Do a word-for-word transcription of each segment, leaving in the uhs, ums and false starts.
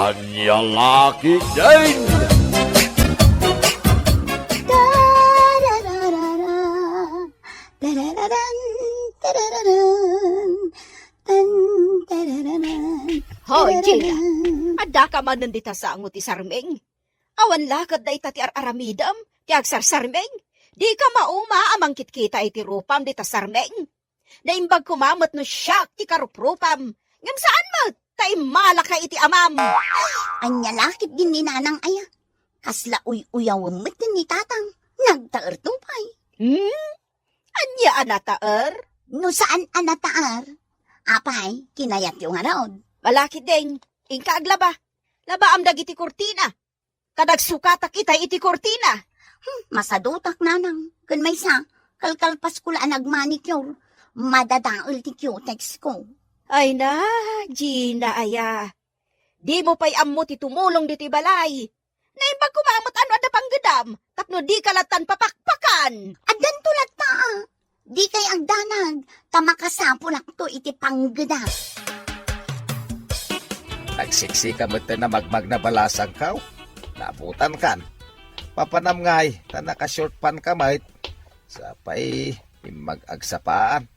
Ania la ketdin? Tararara, tarararan, tarararan, tan, tarararan, Hoy, Gina! Tarararan. Addaka manen dita sango ti sarming? Awan la ket dayta ti ar-aramidem, ti agsarsarming? Dika mauma a mangkitkita iti rupam dita sarming? Naimbag koma met no siak ti karuprupam, ngem saan met ta immalaka iti amam. Ania la ketdin ni Nanang aya? Kasla uy-uyawem met ni Tatang. Nagtaerto pay. Hmm? Ania a nataer? No saan a nataer, apay, kinayatyo ngarud? Ala ketdin, inka aglaba. Labaam dagiti kurtina. Kadagsukatak itay iti kurtina. Hmm, masadutak, Nanang. Ken maysa, kalkalpasko la a nagmanicure. Madadael ti cutex ko. Ay na, Gina aya. Dimo pay ammo ti tumulong ditoy balay. Naimbag koma met no adda panggedam, tapno dika lattan papakpakan. Addanto latta, a. Dikay agdanag, ta makasapulakto iti panggedam. Nagsiksika met ti namagmagna balasangko. Naabutankan. Papanam ngay, ta naka-short pant ka met. Sapay, immag agsapaan.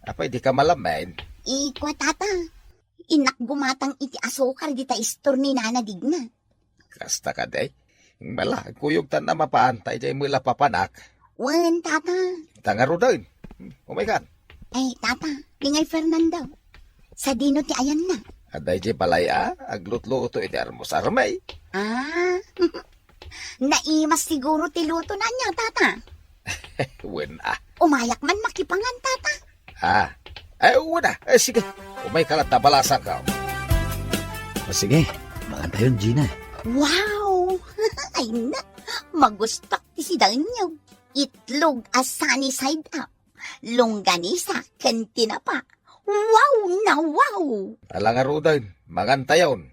Apay, dika malammen? Ikua, Tata. Innak gumatang iti asukar dita istor ni Nana Digna. Kasta kadi? Ala, agkuyogtan a mapan, ta idiay met la papanak. Wen, Tata. Ta ngaruden. Umaykan. Ay, Tata, ni ngay Fernando. Sadino ti ayanna? Adda idiay balay a, aglutluto iti almusarmi. Ah, naimas siguro ti lutona ania, Tata. Wen a. Umayak man makipangan, Tata. Ah. Ay, wen a. Eh, sige. Umayka latta balasangko. O sige, mangantayon, Gina. Wow! Ay na, magustak ti sidaenyo. Itlog a sunny side up. Longganisa ken tinapa. Wow na wow! Ala ngaruden, mangantayon.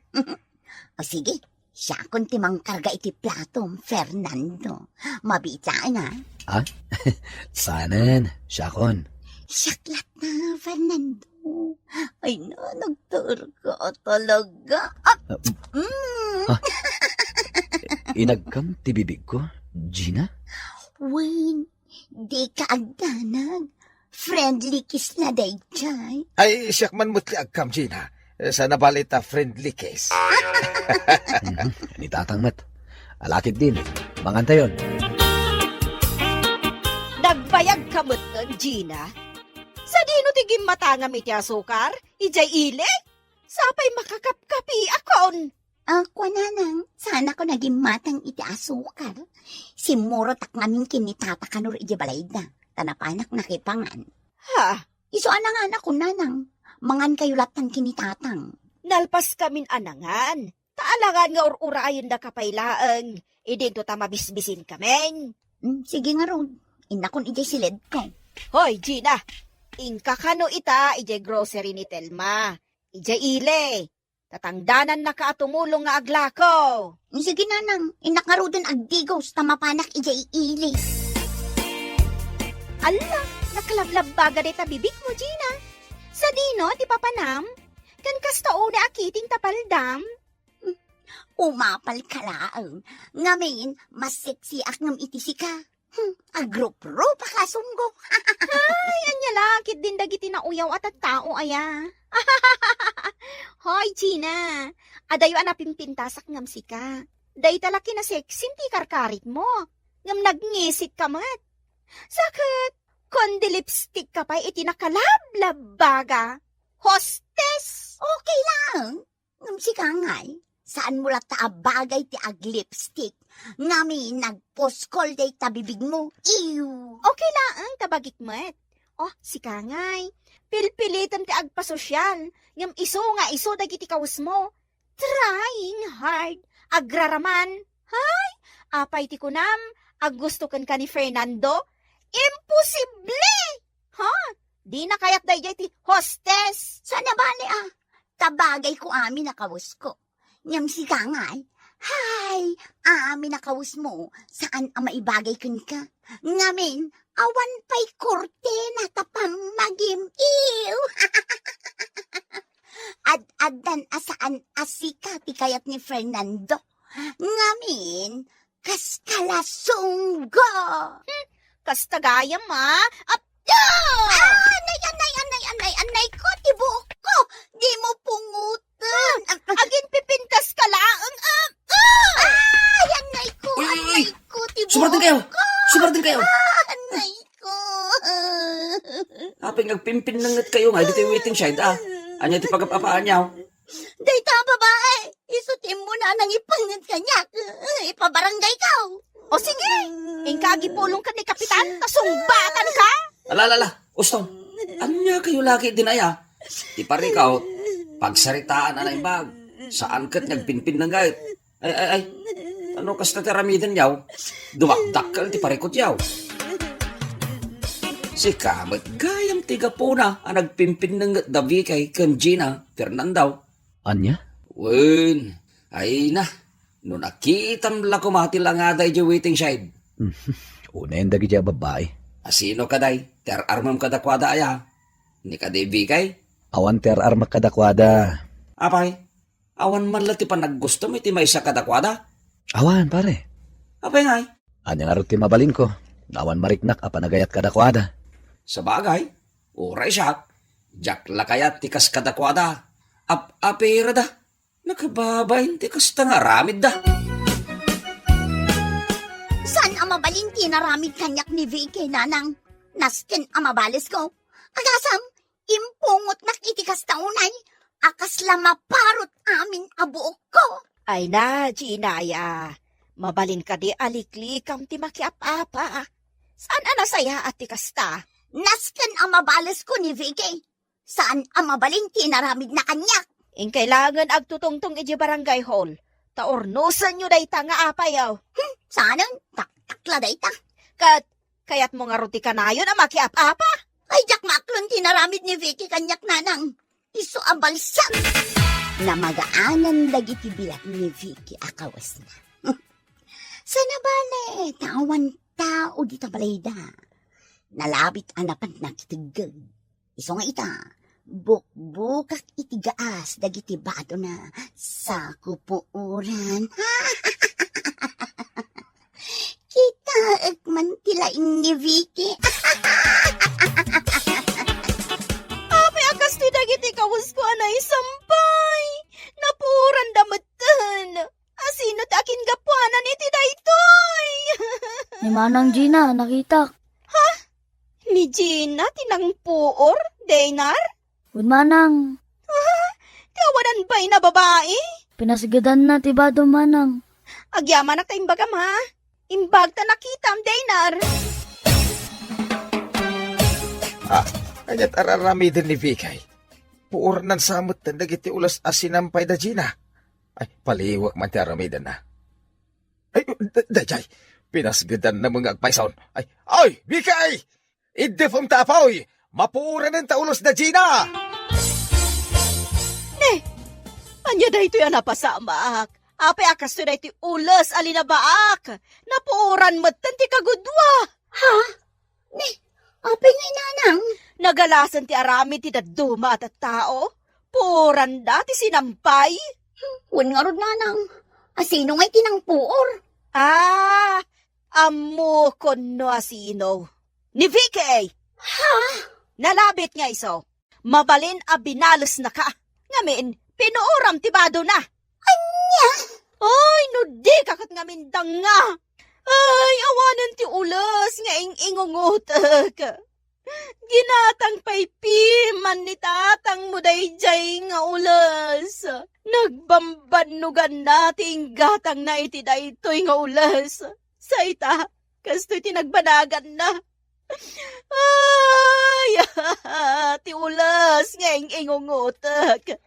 O sige, siakon ti mangkarga iti platom, Fernando. Mabiit laeng, a. Ah? Saanen, siakon. Siak latta, Fernando. Ay na, nagtaer ka talaga. Ah, Ah, mm. Ah. Inagkam ti bibigko, Gina? Wen, dika agdanag. Friendly kiss la daydiay. Ay, siak man met ti agkam, Gina. Eh, saan a bale ta friendly kiss. Mhm. Ni Tatang met. Ala ketdin, mangantayon. Nagbayagka met, Gina? Sadino ti gimmatangam iti asukar? Idiay ili? Sapay makakapkapiakon. Ah, kua, Nanang, saanakon a gimmatang iti asukar. Simmurotak ngamin ken ni Tata kano idiay balayda, ta napanak nakipangan. Ha? Isu a nanganakon, Nanang. Mangankayo lattan ken ni Tatang. Nalpaskamin a nangan. Ta alangan nga ur-urayendaka pay laeng, idinto ta mabisbisinkamin. Hmm, sige ngarud. Innakon idiay siledko. Hoy, Gina! Inka kano ita idiay grocery ni Telma. Idiay ili. Tatangdanannaka a tumulong nga aglako. Sige, Nanang. Innak ngaruden agdigos ta mapanak idiay ili. Alla, nakalablabbaga dayta bibigmo, Gina. Sadino ti papanam? Ken kasta unay a kiting ta paldam? Umapalka laeng. Ngamin, mas sexiak ngem iti sika. Hmm, agruprupak a sunggo. Ay, ania la ketdin dagiti nauyaw a tattao aya. Hoy, Gina, adayo a napimpintasak ngem sika. Dayta la kinasexim ti karkaritmo. Ngem nagngisikka met. Sa ket, kundi lipsticka pay iti nakalablabbaga. Hostes! Okay lang. Ngem sika ngay, saanmo latta a bagay ti aglipstick, ngamin nagpuskol dayta bibigmo. Ew! Okay laeng ta bagik met. Oh, sika ngay, pilpilitem ti agpasosyal, ngem isu nga isu dagiti kawesmo. Trying hard, agraraman. Hay, apay ti kunam, aggusto kenka ni Fernando? Imposible! Ha? Dina kayat daydiay ti hostes. Saan a bale, a. Ta bagayko amin a kawesko. Ngem sika ngay, hay, amin a kawesmo, saan a maibagay kenka. Ngamin, awan pay kurtena ta pammagim. Ew! Ad-addan a saan a sika ti kayat ni Fernando. Ngamin, kas kalasunggo. Hmm, kasta gayam, a. Apda! Ah, anay, anay, anay, anay, anay ko, ti buok ko. Di mo pungutan. Ah, aginpipintas ka laeng, ah, ah! Ay, anay ko, uy, uy, uy! Anay ko, ti buok ko. Sumardeng kayo! Sumardeng kayo! Ah, anay ko. Apay nga agpimpinnanget kayo nga, ditoy waiting shed, ah. Ania ti pagap-apaan niya, oh? Dayta a babae, isu ti immunanang ipangnget kaniak. Ipabarangay ka. O sige, inka agipulong ken ni Kapitan, ta sungbatan ka. Ala, ala, ala, uston. Ania kayo lagi din aya? Ti parikaw, pagsaritaan a naimbag. Saan ket nga agpinpinnanget. Ay, ay, ay. Ano kasta ti aramiden yaw? Dumakdakkel ti parikot yaw. Sika met gayam ti gapuna a nagpimpinnanget da Vicky ken Gina, Fernando. Ania? Wen, ay na, no nakitam la koma ti langada idiay waiting shed. Unayen dagiti a babbai. Asino kaday, ti ar-armem kadakuada aya? Ni kadi Vicky? Awan ti ar-armak kadakuada. Apay, awan man la ti panaggustom iti maysa kadakuada? Awan, pare. Apay ngay? Ania ngarud ti mabalinko? Awan mariknak a panagayat kadakuada. Sabagay, uray siak, diak la kayat ti kas kadakuada. Ap-apirada. Nakababain ti kasta nga aramidda. Saan a mabalin ti inaramid kaniak ni Vicky, Nanang. Nasken a mabalesko. Agasam, impungotnak iti kasta unay a kasla maparot amin a buokko. Ay na, Gina, aya. Mabalin kadi a liklikam ti makiap-apa. Saan a nasayaat ti kasta? Nasken a mabalesko ni Vicky. Saan a mabalin ti inaramidna kaniak. Inkay laengen agtutungtong idiay barangay hall, ta urnosenyo dayta nga apayo. Hmm, saanen, taktak la dayta. Ket kayatmo ngarud ti kanayon a makiap-apa? Ay, diak maaklon ti inaramid ni Vicky kaniak, Nanang. Isu a balsam. Namagaanan dagiti bilat ni Vicky a kawesna. Hmm. Saan a bale, ta awan tao dita balayda. Nalabit a napan nakiteggeg. Isu nga ita, bukbukak iti gaas dagiti badona, sa kupuoran. Kitaek man ti laing ni Vicky. Apay a kastoy dagiti kawesko a naisampay? Napuoranda metten. Asino ti akingapuanan iti daytoy? Ni Manang Gina, nakitak. Ha? Ni Gina ti nangpuor, Daynar? Wen, Manang. Ha? Ti awanan bain a babai? Pinasgedanna ti bado, Manang. Agyamanak ta imbagam, ha? Imbag ta nakitam, Daynar. Ah, ania't ar-aramiden ni Vicky? Puornan sa metten dagiti ules a sinampay da Gina. Ay, paliwek man ti aramidenna. Ay, da-, dayjay, pinasgedanna met nga agpayson. Ay, ay, Vicky! Iddefem ta apuy! Mapuoranen ta ules da Gina! Ne, ania daytoy a napasamak? Apay a kastoy daytoy ules a linabaak? Napuoran metten ti kagudua. Ha? Ni, apay ngay, Nanang? Nagalasen ti aramid ti dadduma a tattao. Puoranda ti sinampay. Wen ngarud, Nanang. Asino ngay ti nangpuor? Ah, ammokon no asino. Ni Vicky! Ha? Nalabit nga isu. Mabalin a binalesnaka. Ngamin, pinuoram ti badona. Ania? Ay, no dika ket ngamin danga. Ay, awanen ti ules nga ing-ingungotek. Ginatang pay piman ni tatangmo dayjay nga ules. Nagbambannoganna ti inggatangna iti daytoy nga ules. Sa ita, kastoy ti nagbanaganna. Ay, ti ules nga ing-ingungotek.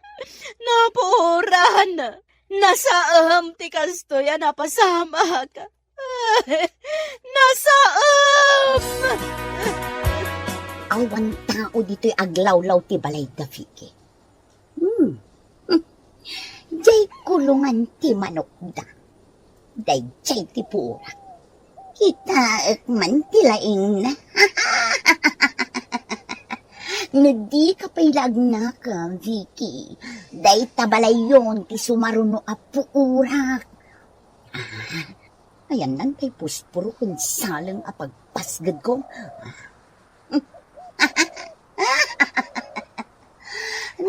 Napuoran. Nasaem ti kastoy a napasamak. Ay, nasaem! Awan tao ditoy aglawlaw ti balay da Vicky. Hmm. Jay kulungan ti manokda. Dayjay ti purak. Kitaek man ti laingna. No dika pay la agnaka, Vicky, dayta balayyon ti sumaruno a puorak. Ah, ayanna tay puspuro ken saleng a pagpasgedko.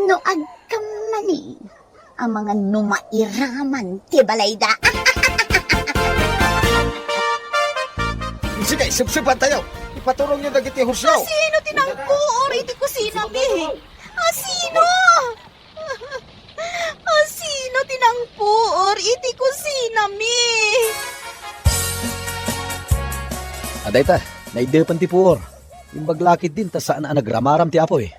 No agkamali, amangan no mairaman ti balayda. Sige, sipsipan tayo. Ipaturongyo dagiti husyo. Asino ti nangpuor iti kusinami? Asino? Asino ti nangpuor iti kusinami? Adayta, naidepen ti puor. Imbag la ketdin ta saan a nagramaram ti apoy.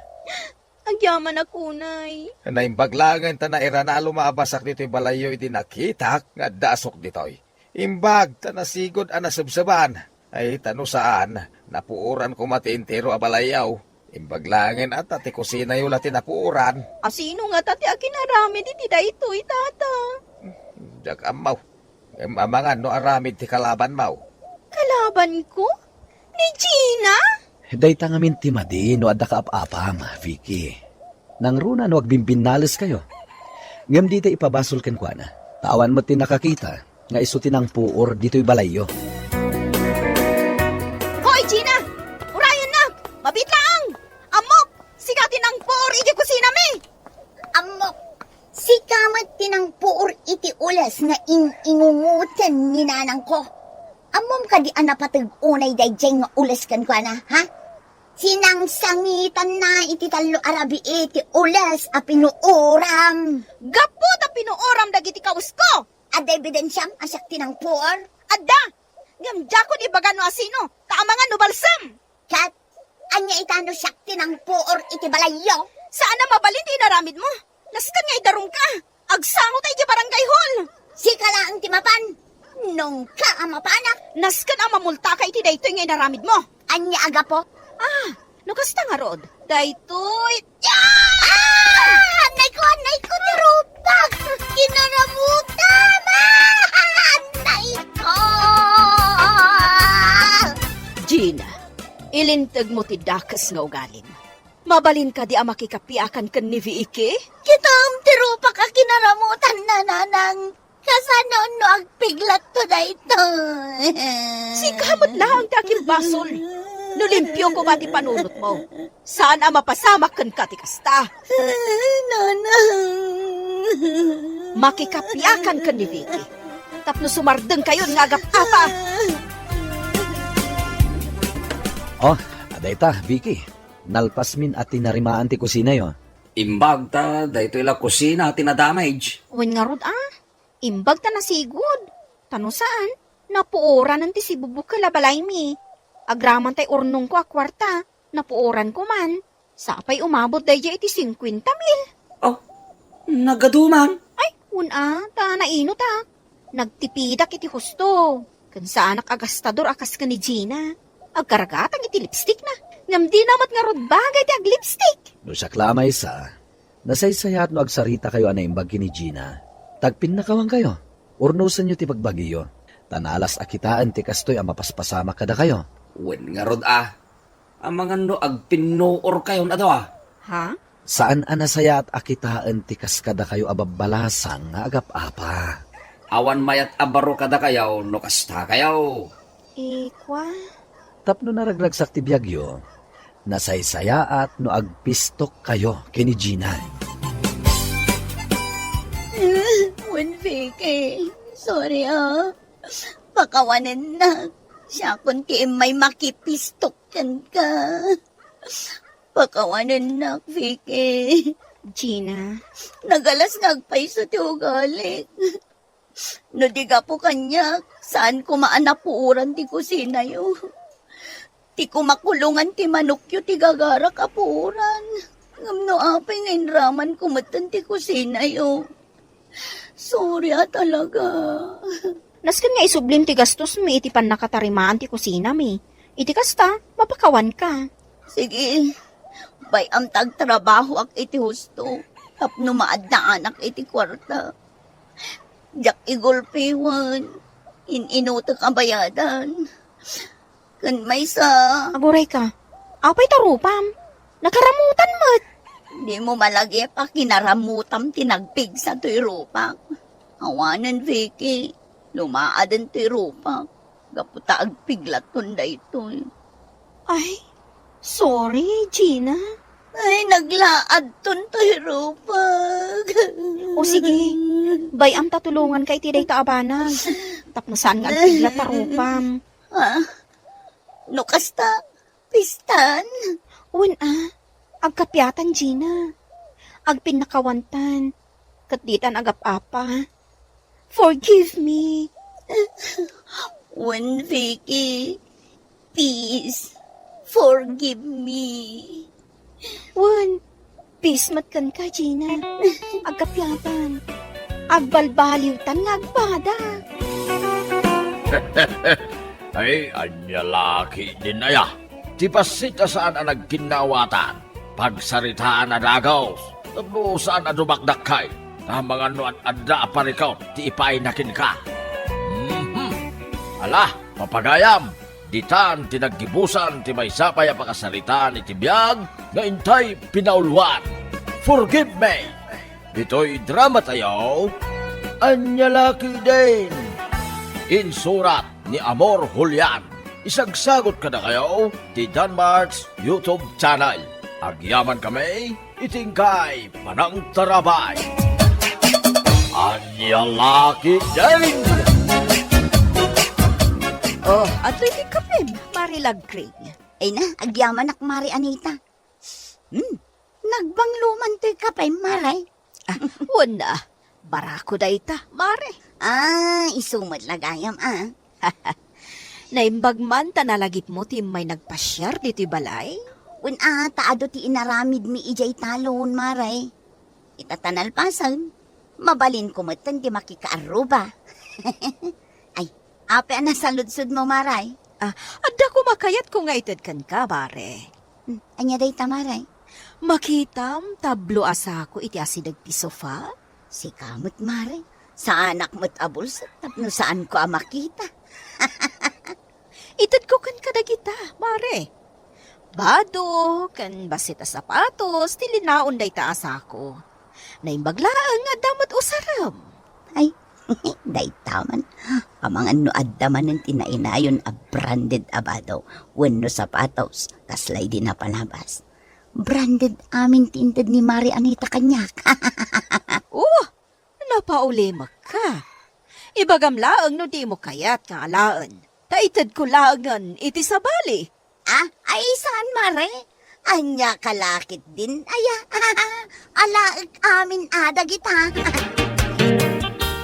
Agyamanak unay. Naimbag laengen ta nairanalo maabasak ditoy balayyo idi nakitak nga adda asuk ditoy. Imbag ta nasigud a nasebseban. Ay, ta no saan, napuoran koma ti entero a balayyo. Imbag laengen a ta ti kusinayo la ti napuoran. Asino ngata ti akinaramid iti daytoy, Tata? Diak ammo. Ngem amangan no aramid ti kalabanmo. Kalabanko? Ni Gina? Dayta ngamin ti madi no adda kaap-apam, Vicky. Nangruna no agbimbinnaleskayo. Ngem dita ipabasol kenkuana. Ta awan met ti nakakita nga isu ti nangpuor ditoy balayyo. Hoy, Gina! Urayennak! Mabiit laeng! Ammok! Sika ti nangpuor iti kusinami! Ammok, sika met ti nangpuor iti ules nga in-ingungoten ni nanangko. Ammom kadi a napateg unay daydiay nga ules kenkuana, ha? Sinangsangitanna iti tallo a rabii ti ules a pinuoram. Gapu ta pinuoram dagiti kawesko! Adda ebidensiam a siak ti nangpuor? Adda! Ngem diakon ibaga no asino, ta amangan no balsem! Ket, ania ita no siak ti nangpuor iti balayyo? Saan a mabalin ti inaramidmo. Nasken nga idarumka. Agsango ta iti barangay hall. Sika laeng ti mapan. Nungka a mapanak. Nasken a mamultaka iti daytoy nga inaramidmo. Ania a gapu? Ah, no kasta ngarud, daytoy. Ah! Annayko, annayko, ti rupak! Kinaramutam! Ah! Annayko! Gina, ilintegmo ti dakes nga ugalim. Mabalin kadi a makikapiakan ken ni Vicky? Kitam ti rupak a kinaramutan, nanang. Kasano no agpiglatto daytoy? Sika met laeng ti akimbasol. No limpio koma ti panunotmo, saan a mapasamak kenka ti kasta. Nanang. Makikapiakan ken ni Vicky tapno sumardengkayon nga agap-apa. Oh, adayta, Vicky. Nalpasmin a tinarimaan ti kusinayo. Imbag ta daytoy la kusina ti nadamage. Wen ngarud a, imbag ta nasigud. Ta no saan, napuoranen ti sibubukel a balaymi. Agraman tay urnongko a kuarta, napuoranko man. Sapay umabot daydiay iti singkuenta mil. Oh, nagaduman. Ay, wen a, ta nainot a. Nagtipidak iti husto. Ken saanak a gastador a kas ken ni Gina. Agkargatang iti lipstickna. Ngem dina met ngarud bagay ti aglipstick. No siak la a maysa, nasaysayaat no agsaritakayo a naimbag ken ni Gina. Ta agpinnakawankayo. Urnosenyo ti bagbagiyo. Ta nalas a kitaen ti kastoy a mapaspasamak kadakayo. Wen ngarud a. Amangan no agpinnuorkayon a dua. Ha? Saan a nasayaat a kitaen ti kas kadakayo a babbalasang nga agap-apa. Awan mayat a baro kadakayo no kastakayo. Ikua? Tapno naragragsak ti biagyo, nasaysayaat no agpistokkayo ken ni Gina. Wen, Vicky, sorry a. Pakawanennak. Siakon ti immay makipistok kenka. Pakawanennak, Vicky. Gina. Nagalas nga agpayso ti ugalik. No di gapu kaniak, saan koma a napuoran ti kusinayo. Ti kumakulongan ti manokyo ti gagarak a puoran. Ngem no apay nga inramanko metten ti kusinayo. Sorry a talaga. Nasken nga isublim ti gastosmi iti pannakatarimaan ti kusinami. Iti kasta, mapakawanka. Sige, bay-am ta agtrabahoak iti husto tapno maadnaanak iti kuarta. Diak igulpiwen, in-inutek a bayadan. Ken maysa. Aguray ka. Apay ta rupam? Nakaramutan met. Dimo malagip a kinaramutam ti nagpigsa toy rupak. Awanen, Vicky, lumaaden toy rupak. Gapu ta agpiglaton daytoy. Ay, sorry, Gina. Ay, naglaadton toy rupak. O sige, bay-am ta tulonganka iti dayta a banag. Tapno saan nga agpiglat ta rupam. Ah, no kasta, pistan? Wen a, agkapiatan, Gina. Agpinnakawantan. Ket ditan agap-apa. Forgive me. Wen, Vicky, please, forgive me. Wen, peace met kenka, Gina. Agkapiatan. Agbalbaliwtan nga agbadag. Ay, ania la ketdin aya. Ti bassit a saan a nagkinnawatan. Pagsaritaan a dagus. Tapno saan a dumakdakkay. Ta amangan no ad-adda a parikut ti ipaayna kenka. Mhm. Ala, papagayam, ditan ti naggibusan ti maysa pay a pakasaritaan iti biag nga intay pinauluan. Forgive me! Ditoy drama tayo, Ania la ketdin? Insurat ni Amor Julian. Isagsagut kadakayo ti Danmart's YouTube channel. Agyaman kami iti inkay panangtarabay. Ania la ketdin? Oh, adtoy ti kapem, Mari Lagring. Ay na, agyamanak, Mari Anita. Hmm, nagbanglo man toy kapem, Mari. Ah, wen a, barako dayta, Mari. Ah, isu met la gayam, ah. Naimbag man ta nalagipmo ti immay nagpasiar ditoy balay? Wen a, ta adu ti inaramidmi idiay talon, Mari. Ita ta nalpasen, mabalinko metten ti makikaarruba. Ay, apay a nasaludsodmo, Mari? Ah, adda koma kayatko nga ited kenka, Mari. Hmm, ania dayta, Mari? Makitam tablo a sako iti asideg ti sofa? Sika met, Mari. Saanak met a bulsek tapno saanko a makita. Itedko kenka dagita, Mari. Bado ken bassit a sapatos ti linaon dayta a sako. Naimbag laeng nga adda met usarem. Ay, dayta man. Amangan no adda manen ti nainayon a branded a bado wenno sapatos, kasla idi napalabas. Branded amin ti inted ni Mari Anita kaniak. Oh, napaulimekka. Ibagam laeng no dimo kayat nga alaen. Ta itedko laengen iti sabali. Ah, ay saan, Mari? Ania ka la ketdin aya? Alaek amin a dagita.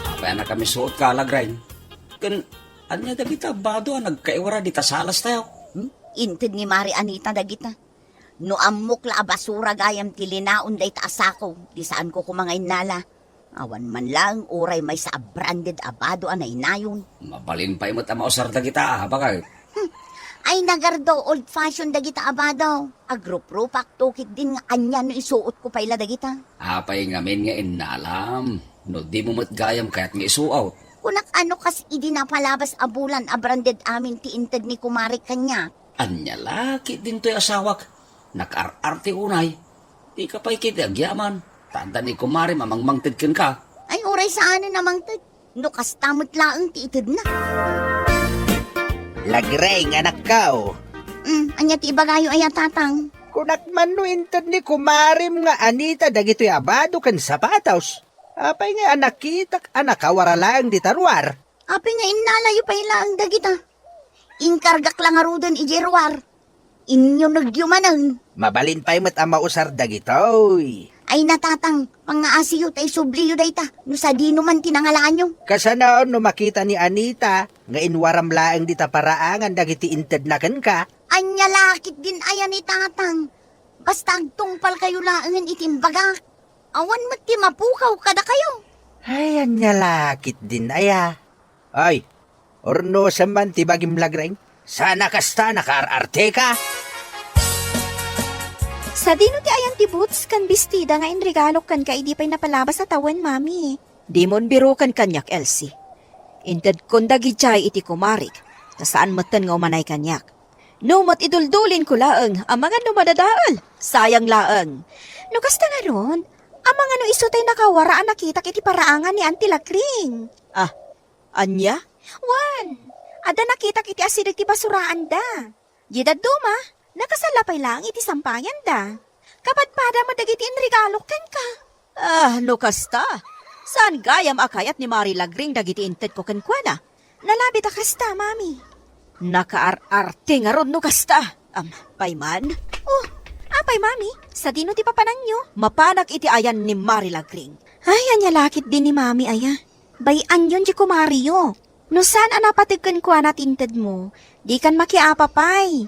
Apay a nakamisuot ka, Lagring? Ken ania dagita bado a nagkaiwara dita salas tayo? Hmm? Inted ni Mari Anita dagita. No ammok la a basura gayam ti linaon dayta a sako, di saanko koma nga innala. Awan man laeng uray maysa a branded a bado a nainayon. Mabalin pay met a mausar dagita, a, bakay? Hmm. Ay, nagardo, old fashion dagita a bado. Agruprupak to ketdin nga ania no isuotko pay la dagita. Apay ngamin nga innalam? No dimo met gayam kayat nga isuot. Kunak a no kas idi napalabas a bulan a branded amin ti inted ni kumarik kaniak. Ania la ketdin toy asawak? Nakaar-arte unay. Dika pay ketdi agyaman. Ta adda ni kumarim a mangmangted kenka. Ay, uray saanen a mangted. No kasta met laeng ti itedna. Lagring, anakko. Mm, ania ti ibagayo aya, Tatang? Kunak man no inted ni kumarim nga Anita dagitoy a bado ken sapatos. Apay nga a nakitak a nakawara laeng dita ruar? Apay nga innalayo pay laeng dagita? Inkargak la ngaruden idiay ruar. Inyunegyo manen. Mabalin pay met a mausar dagitoy. Ay na, Tatang, pangngaasiyo ta isubliyo dayta no sadino man ti nangalaanyo. Kasano no makita ni Anita nga inwaram laeng dita paraangan dagiti intedna kenka? Ania la ketdin aya ni Tatang? Basta agtungpalkayo laengen iti imbagak. Awan met ti mapukaw kadakayo. Ay, ania la ketdin aya? Ay, urnosem man ti bagim, Lagring. Saan a kasta nakaar-arteka? Sadino ti ayan ti boots ken bestida nga inregalok kenka idi pay napalabas a tawen, Mami? Dimon biroken kaniak, Elsie. Intedkon dagidiay iti kumarik, ta saan metten nga umanay kaniak. No met iduldulinko laeng, amangan no madadael. Sayang laeng. No kasta ngarud, amangan no isu tay nakawara a nakitak iti paraangan ni Auntie Lagring. Ah, ania? Wen, adda nakitak iti asideg ti basuraanda. Di dadduma, nakasalla pay laeng iti sampayanda. Kapadpada met dagiti inregalok kenka. Ah, no kasta, saan gayam a kayat ni Mari Lagring dagiti intedko kenkuana? Nalabit a kasta, Mami. Nakaar-arte ngarud no kasta. Am, pay man? Oh, apay, Mami? Sadino ti papananyo? Mapanak iti ayan ni Mari Lagring. Ay, ania la ketdin ni Mami aya? Bay-anyon ti kumareyo. No saan a napateg kenkuana ti intedmo, dikan makiapa pay.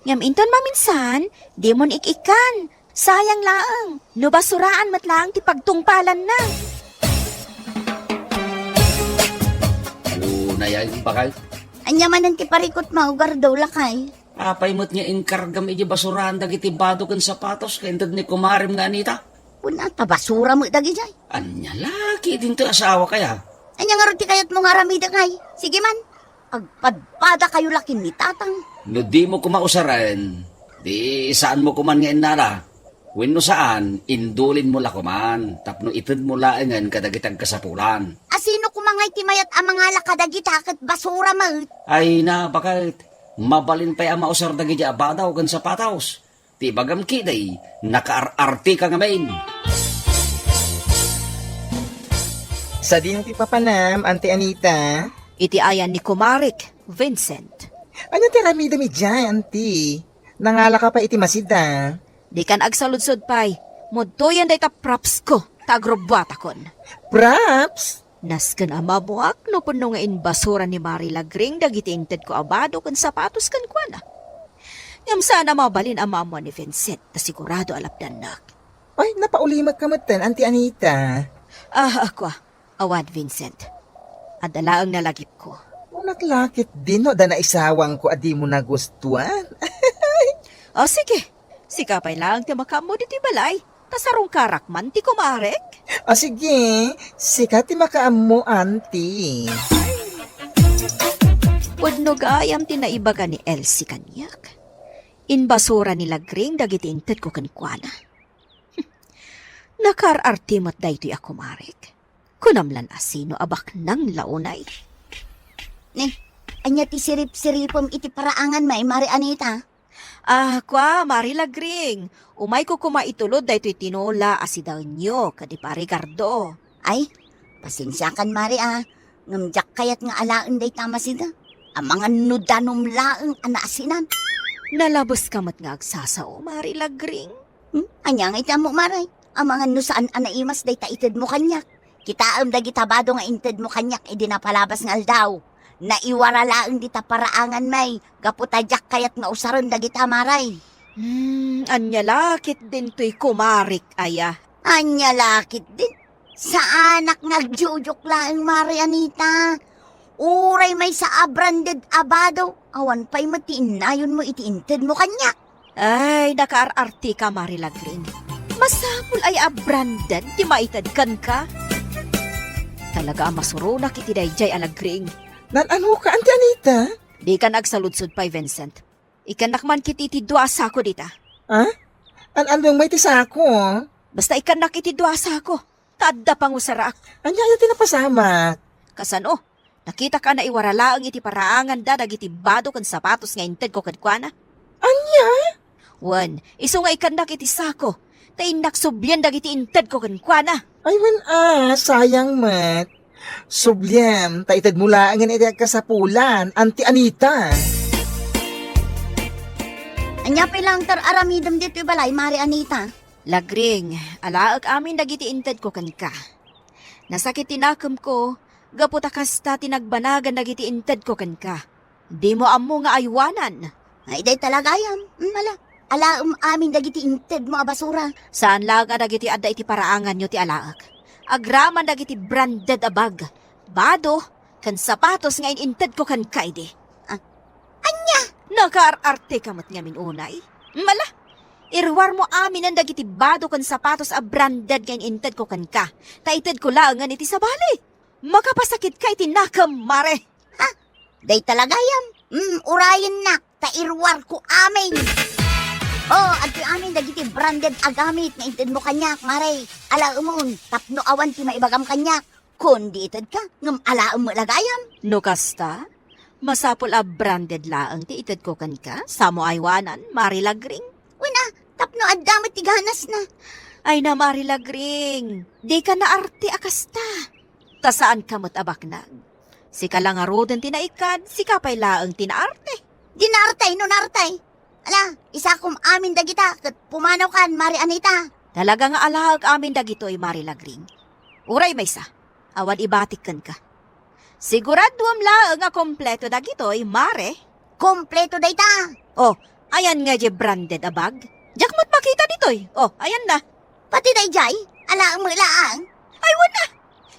Ngem inton maminsan, dimon ik-ikkan. Sayang laeng, no basuraan met laeng ti pagtungpalanna. Unay ay, bakay. Ania manen ti parikutmo, Gardo, lakay? Apay met nga inkargam iti basuraan dagiti bado ken sapatos nga inted ni kumarem nga Anita? Kuna ta basura met dagidiay. Ania la ketdin ti asawak aya? Ania ngarud ti kayatmo nga aramidek ay? Sige man, agpadpadakayo la ken ni Tatang. No dimo koma usaren, di saanmo koman nga innala. Wenno saan, indulinmo la koman tapno itedmo laengen kadagiti agkasapulan. A sino koma ngay ti mayat a mangala kadagita ket basura met? Ay na, baket. Mabalin pay a mausar dagiti a bado ken sapatos. Ti ibagam ketdi, nakaar-arte ka ngamin. Sadino ti papanam, Auntie Anita? Iti ayan ni kumarek, Vincent. Ania ti aramidem idiay, Auntie? Nangala ka pay iti masida? Dikan agsaludsod pay. Mudtoyen dayta props ko, ta agrubbuatakon. Props? Nasken a maammoak no punno nga inbasura ni Mari Lagring dagiti intedko a bado ken sapatos kenkuana. Ngem saan a mabalin a maammuan ni Vincent ta sigurado a lapdannak. Ay, napaulimek ka metten, Auntie Anita. Ah, akua. Awan, Vincent. Adda laeng nalagipko. Unak la ketdin no adda naisawangko a dimo nagustuan. O, sige. Sika pay laeng ti makaammo ditoy balay. Ta sarungkarak man ti kumarek. O, sige. Sika ti makaammo, Auntie. Pudno gayam ti naibaga ni Elsie kaniak. Inbasura ni Lagring dagiti intedko kenkuana. Nakaar-arte met daytoy a kumarek. Kunam lan a sino a baknang la unay. Ne, ania ti sirip-siripem iti paraangan, Mari Anita? Ah, kua, Mari Lagring. Umayko koma itulod daytoy tinola a sidaenyo, kadi Pari Gardo. Ay, pasensiakan, Mari, a. Ngem diak kayat nga alaen dayta a masida. Amangan no danum laeng a naasinan. Nalabeska met nga agsasao, Mari Lagring. Hmm? Ania nga iti ammok, Mari? Amangan no saan a naimas dayta itedmo kaniak. Kitaem dagita bado nga intedmo kaniak idi napalabas nga aldaw. Naiwara laeng dita paraangan, Mari, gapu ta diak kayat nga usaren dagita, Mari. Hmm, ania la ketdin toy kumarek aya? Ania la ketdin? Saanak nga agjujuk laeng, Mari Anita. Uray maysa a branded a bado, awan pay met ti innayonmo iti intedmo kaniak. Ay, nakaar-arte ka, Mari Lagring. Masapul aya a branded ti maited kenka? Talaga a masuronak iti daydiay a Lagring. Naan-ano ka, Auntie Anita? Dikan agsaludsod pay, Vincent. Ikkannak man ketdi iti dua a sako dita. Ha? An-, andong may ti sako? Basta ikkannak iti dua a sako. Ta adda pangusarak. Ania aya ti napasamak? Kasano? Nakitak a naiwara laeng iti paraanganda dagiti bado ken sapatos nga intedko kenkuana. Ania? Wen, isu nga ikkannak iti sako, ta innak sublien dagiti intedko kenkuana. Ay, wen a, sayang met. Subliem, ta itedmo laengen iti agkasapulan, Auntie Anita. Ania pay laeng ti ar-aramidem ditoy balay, Mari Anita? Lagring, alaek amin dagiti intedko kenka. Nasakit ti nakemko, gapu ta kasta ti nagbanagan dagiti intedko kenka. Dimo ammo nga aywanan. Ay, dayta la gayam. Mm, ala. Alaem amin dagiti intedmo a basura. Saan laeng a dagiti adda iti paraanganyo ti alaek. Agraman dagiti branded a bag, bado, ken sapatos nga in-intedko kenka idi. Ah, ania? Nakaar-arte ka met ngamin unay. Mm, ala. Iruarmo aminen dagiti bado ken sapatos a branded nga in-intedko kenka. Ta itedko laengen iti sabali. Makapasakitka iti nakem, Mare. Ha? Dayta la gayam? Mm, urayennak, ta iruarko amin. Oh, adtoy amin dagiti branded a gamit nga intedmo kaniak, Mare. Alaemon, tapno awan ti maibagam kaniak. Kundi itedka, ngem alaem met la gayam. No kasta, masapul a branded laeng ti itedko kenka, sa mo aywanan, Mare Lagring. Wen a, tapno adda met ti ganasna. Ay na, Mare Lagring, dika naarte a kasta. Ta saanka met a baknag. Sika la ngaruden ti naikkad, sika pay laeng ti naarte. Di naartay no naartay. Ala, isakom amin dagita ket pumanawkan, Mare Anita. Talaga nga alaek amin dagitoy, Mare Lagring. Uray maysa, awan ibatik kenka. Siguraduem laeng a kompleto dagitoy, Mare. Kompleto dayta. Oh, ayan nga diay branded a bag. Diak met makita ditoy. Oh, ayan na. Pati daydiay, alaem met laeng. Ay, wen a.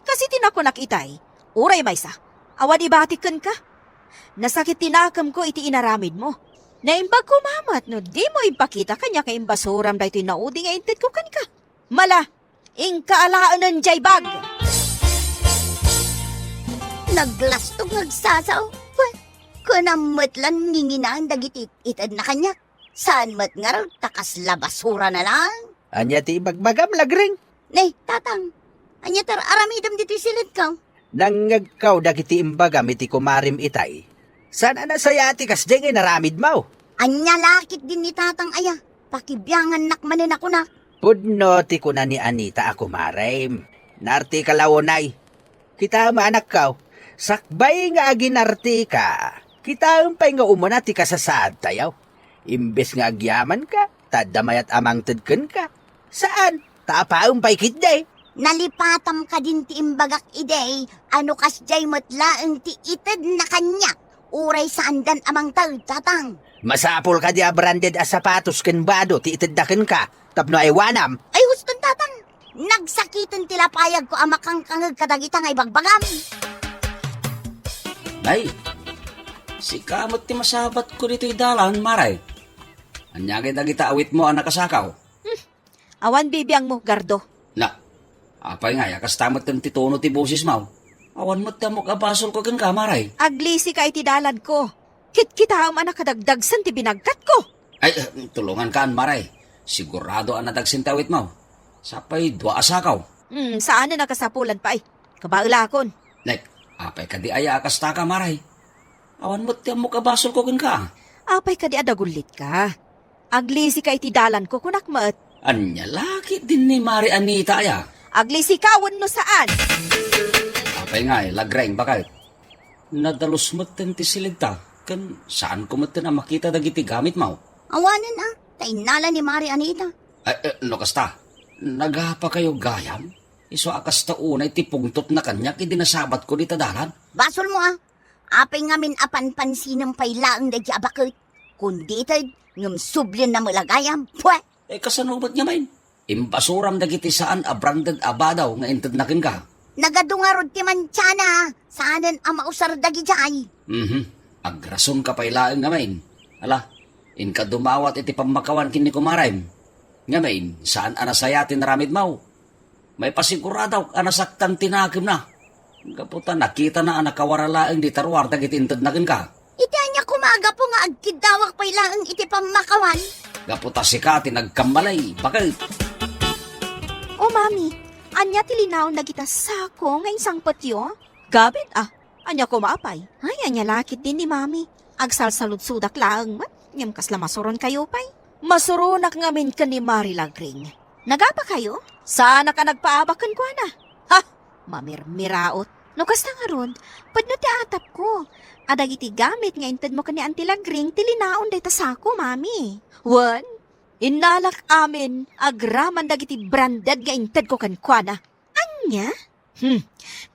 Kas iti nakunak itay, uray maysa, awan ibatik kenka. Nasakit ti nakemko iti inaramidmo. Naimbag koma met no dimo impakita kaniak nga imbasuram daytoy naudi nga intedko kenka. Mala, inka alaenen diay bag. Naglastog nga agsasao. Wen, kunam met lan nginginaan dagiti itedna kaniak. Saan met ngarud ta kasla basurana laeng. Ania ti ibagbagam, Lagring? Ne, Tatang, ania ti ar-aramidem ditoy silidko? Nangngegko dagiti imbagam iti kumarem itay. Saan a nasayaat ti kasdiay nga inaramidmo? Ania la ketdin ni Tatang aya? Pakibiangannak manen a kunak. Pudno ti kuna ni Anita a kumarem. Naartika la unay. Kitaem, anakko, sakbay nga aginartika, kitaem pay nga umuna ti kasasaadtayo. Imbes nga agyamanka, ta adda mayat a mangted kenka. Saan, ta apaem pay ketdi. Nalipatam kadin ti imbagak idi, a no kasdiay met laeng ti itedna kaniak, uray saandan a mangted, Tatang. Masapul kadi a branded a sapatos ken bado ti itedda kenka tapno aywanam? Ay, huston, Tatang. Nagsakiten ti lapayagko a makangkangeg kadagita nga ibagbagam. Nay, sika met ti masabatko ditoy dalan, Mare. Ania ngay dagita awitmo a nakasakaw? Hmm. Awan bibiangmo, Gardo. Na, apay ngay a kasta met ti tono ti bosesmo? Awan met ti ammok a basolko kenka, Mare. Aglisika iti dalanko. Kitkitaem a nakadagdagsen ti binagkatko. Ay, eh, tulongankan, Mare. Sigurado a nadagsen ti awitmo. Sapay dua a sakaw. Hmm, saanen a kasapulan pay. Kabaelakon. Nek, apay kadi aya a kastaka, Mare? Awan met ti ammok a basolko kenka. Apay kadi a dagullitka? Aglisika iti dalanko, kunak met. Ania la ketdin ni Mare Anita aya? Aglisika wenno saan? Apay ngay, Lagreng, baket? Nadalus metten ti silidta, ken saanko metten a makita dagiti gamitmo. Awanen a, ta innala ni Mare Anita. Eh, eh, no kasta, nagapakayo gayam? Isu a kasta unay ti pungtotna kaniak idi nasabatko dita dalan. Basolmo a, apay ngamin a panpansinem pay laeng daydi a baket? Kundi ited, ngem sublienna met la gayam. Pue! Eh, kasano met ngamin? Imbasuram dagiti saan a branded a badaw nga intedna kenka. Nagadu ngarud ti mantiana, saanen a mausar dagidiay. Mhm. Agrasonka pay laeng ngamin. Ala, inka dumawat iti pammakawan ken ni kumarem. Ngamin, saan a nasayaat ti naramidmo. Maipasiguradak a nasaktan ti nakemna. Gapu ta nakitana a nakawara laeng dita ruar dagiti intedna kenka. Iti ania koma a gapu nga agkiddawak pay laeng iti pammakawan? Gapu ta sika ti nagkammalay, baket. O, Mami, ania ti linaon dagita sako nga insangpetyo? Gamin a, ania koma apay? Ay, ania la ketdin ni Mami? Agsalsaludsodak laeng met, ngem kasla masuronkayo pay. Masuronak ngamin ken ni Mari Lagring. Nagapakayo? Saanak a nagpaabak kenkuana. Ha! Mamirmiraot. No kasta ngarud, pudno ti atapko. A dagiti gamit nga intedmo ken ni Auntie Lagring ti linaon dayta sako, Mami. Wen, innalak amin agraman dagiti branded nga intedko kenkuana. Ania? Hmm,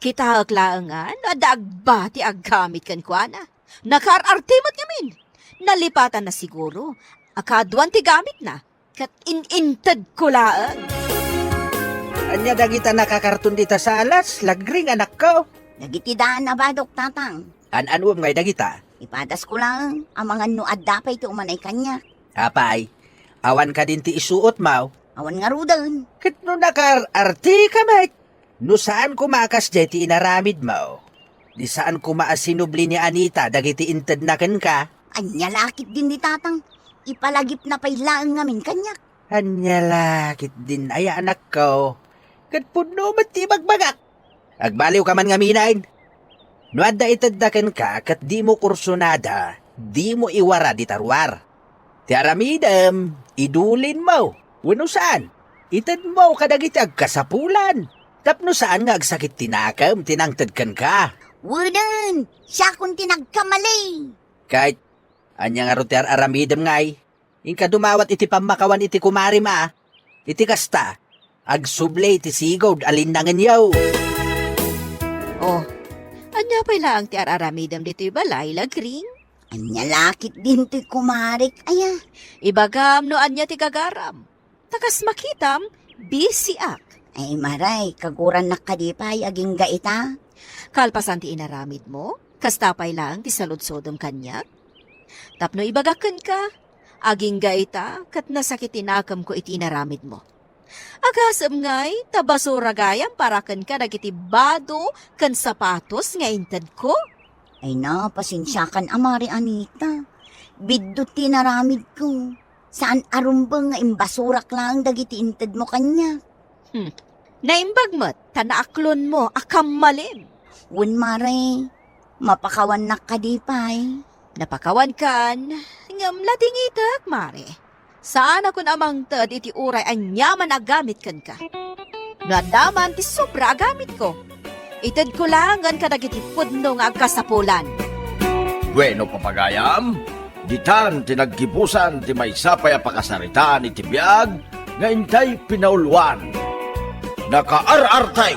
kitaek laengen no adda agbati a gamit kenkuana. Nakaar-arte met ngamin. Nalipatanna siguro a kaaduan ti gamitna, ket in-intedko laeng. Ania dagita nakakarton dita salas, Lagring, anakko? Dagiti daan a badok, Tatang. An-anuem ngay dagita? Ipadasko laeng, amangan no adda pay ti umanay kaniak. Apay, awan kadin ti isuotmo? Awan ngaruden. Ket no nakaar-arte ka met, no saan koma a kasdiay ti inaramidmo, di saan koma a sinubli ni Anita dagiti intedna kenka. Ania la ketdin ni Tatang? ipalagipna pay laeng ngamin kaniak. Ania la ketdin aya, anakko, ket pudno met ti ibagbagak. Agbaliwka man ngamin. No adda itedda kenka ket dimo kursunada, dimo iwara dita ruar. Ti aramidem, idulinmo wenno saan, itedmo kadagiti agkasapulan tapno saan nga agsakit ti nakem ti nangted kenka. Wenen, siakon ti nagkamali. Ket ania ngarud ti ar-aramidem ngay? Inka dumawat iti pammakawan iti kumarem a. Iti kasta, agsubli ti sigud a linnangenyo. Oh, ania pay laeng ti ar-aramidem ditoy balay, Lagring? Ania la ketdin toy kumarek, aya? Ibagam no ania ti gagaram. Ta kas makitam, busy-ak. Ay, Maray, kagurannak kadi pay agingga ita? Kalpasan ti inaramidmo, kasta pay laeng ti saludsodem kaniak? Tapno ibagak kenka, agingga ita ket nasakit ti nakemko iti inaramidmo. Agasem ngay ta basura gayam para kenka dagiti bado ken sapatos nga intedko? Ay na, pasensiakan a, Mari Anita. Biddut ti inaramidko. Saan a rumbeng nga imbasurak laeng dagiti intedmo kaniak. Hmm. Naimbag met ta naaklonmo a kammalim. Wen, Mare, mapakawannak kadi pay? Napakawankan, ngem ladingitek, Mare. Saanakon a mangted iti uray aniaman a gamit kenka. No adda man ti sobra a gamitko, itedko laengen kadagiti pudno nga agkasapulan. Bueno, papagayam, ditan ti naggibusan ti maysa pay a pakasaritaan iti biag nga intay pinauluan. Nakaar-artay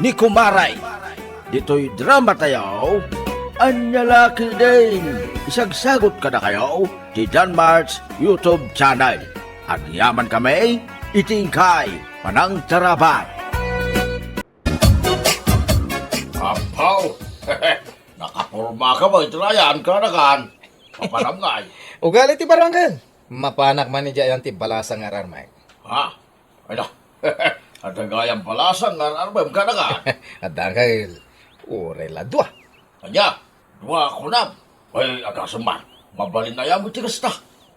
ni Kumaray. Ditoy drama tayo, ania la ketdin isagsagut kadakayo ti Danmart's YouTube channel. Agyaman kami iti inkay panangtarabay. Apaw! Nakaporma ka ba, Ryan? Kanakan? Papanam ngay? Ugali ti barangay. Mapanak man idiay ayan ti balasang nga ararmek. Ha? Ay na. Adda gayam balasang nga ararmek kanakan? Adda, Uncle. Uray la dua. Ania? Dua kunam? Ay, agasem man. Mabalin aya met ti kasta?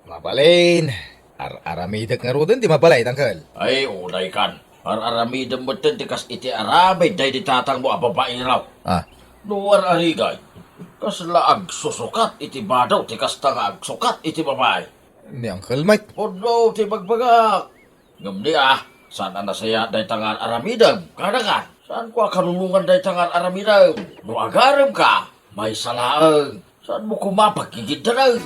Mabalin. Ar-aramidek ngaruden ti mabalin, Uncle. Ay, unaykan. Ar-aramidem metten ti kas iti aramid daydi tatangmo a babaero. Ah. No ar-arigay, kasla agsusukat iti bado ti kasta nga agsukat iti babai. Ni Uncle Mike. Pudno ti bagbagak. Ngem ni a, saan a nasayaat dayta nga ar-aramidem? Kanakan, saanko a kanunongan dayta nga ar-aramidem? No agaremka, maysa laeng. Saanmo koma paggigiddalen?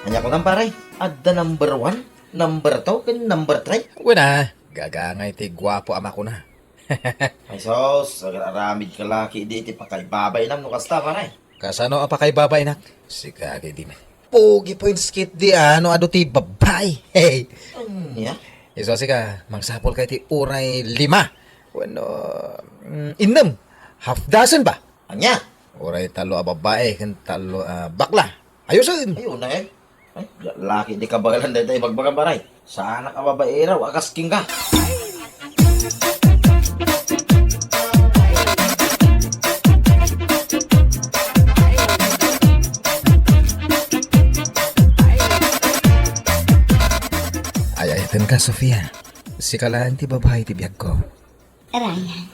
Ania kunam, pare? Adda number one, number two, ken number three? Wen a, gagangay ti guapo a makuna. Ay sus, agar-aramidka la ketdi iti pakaibabainam no kasta, pare. Kasano a pakaibabainak? Sika ketdi met. Pogi points ketdi a no adu ti babbai. Hey. Ania? Isu a sika, mangsapulka iti uray lima. Wenno, mm, innem. Half dozen ba? Ania? Uray tallo a babbai ken tallo a bakla. Ayosen. Ay, unay. Ay, laki di kabaelan dayta ibagbagam, pare. Saanak a babaero a kas kenka. Ay-ayatenka, Sofia. Sika laeng ti babbai ti biagko. Ryan.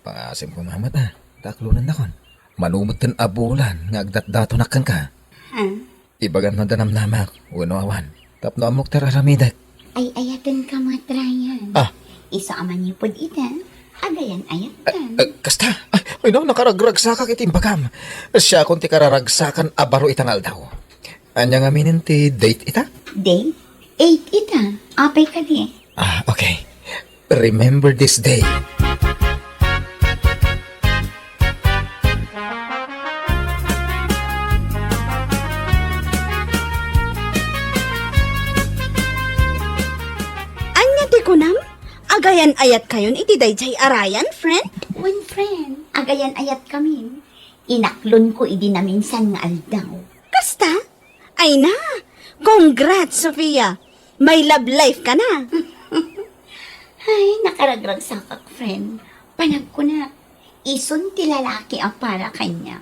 Pangasim koma met a, ta aklonennakon. Mano metten a bulan nga agdatdatonak kenka? Ha? Ibagam no adda namnamak wenno awan, tapno ammok ti ar-aramidek. Ay-ayatenka met, Ryan. Ah. Isu a manipud ita, agayan-ayatkan. Eh, eh, kasta? Ay, ay, no, nakaragragsakak iti imbagam. Siakon ti kararagsakan a baro ita nga aldaw. Ania ngaminen ti date ita? Date? Eight ita. Apay kadi? Ah, okay. Remember this day. Ania ti kunam? Agayan-ayatkayon iti daydiay a Ryan, friend? Wen, friend, agayan-ayatkamin. Inaklonko idi naminsan nga aldaw. Kasta? Ay na! Congrats, Sofia! May love life ka na! Ay, nakaragragsakak, friend. Nagkuna, isun ti lalaki a para kaniak.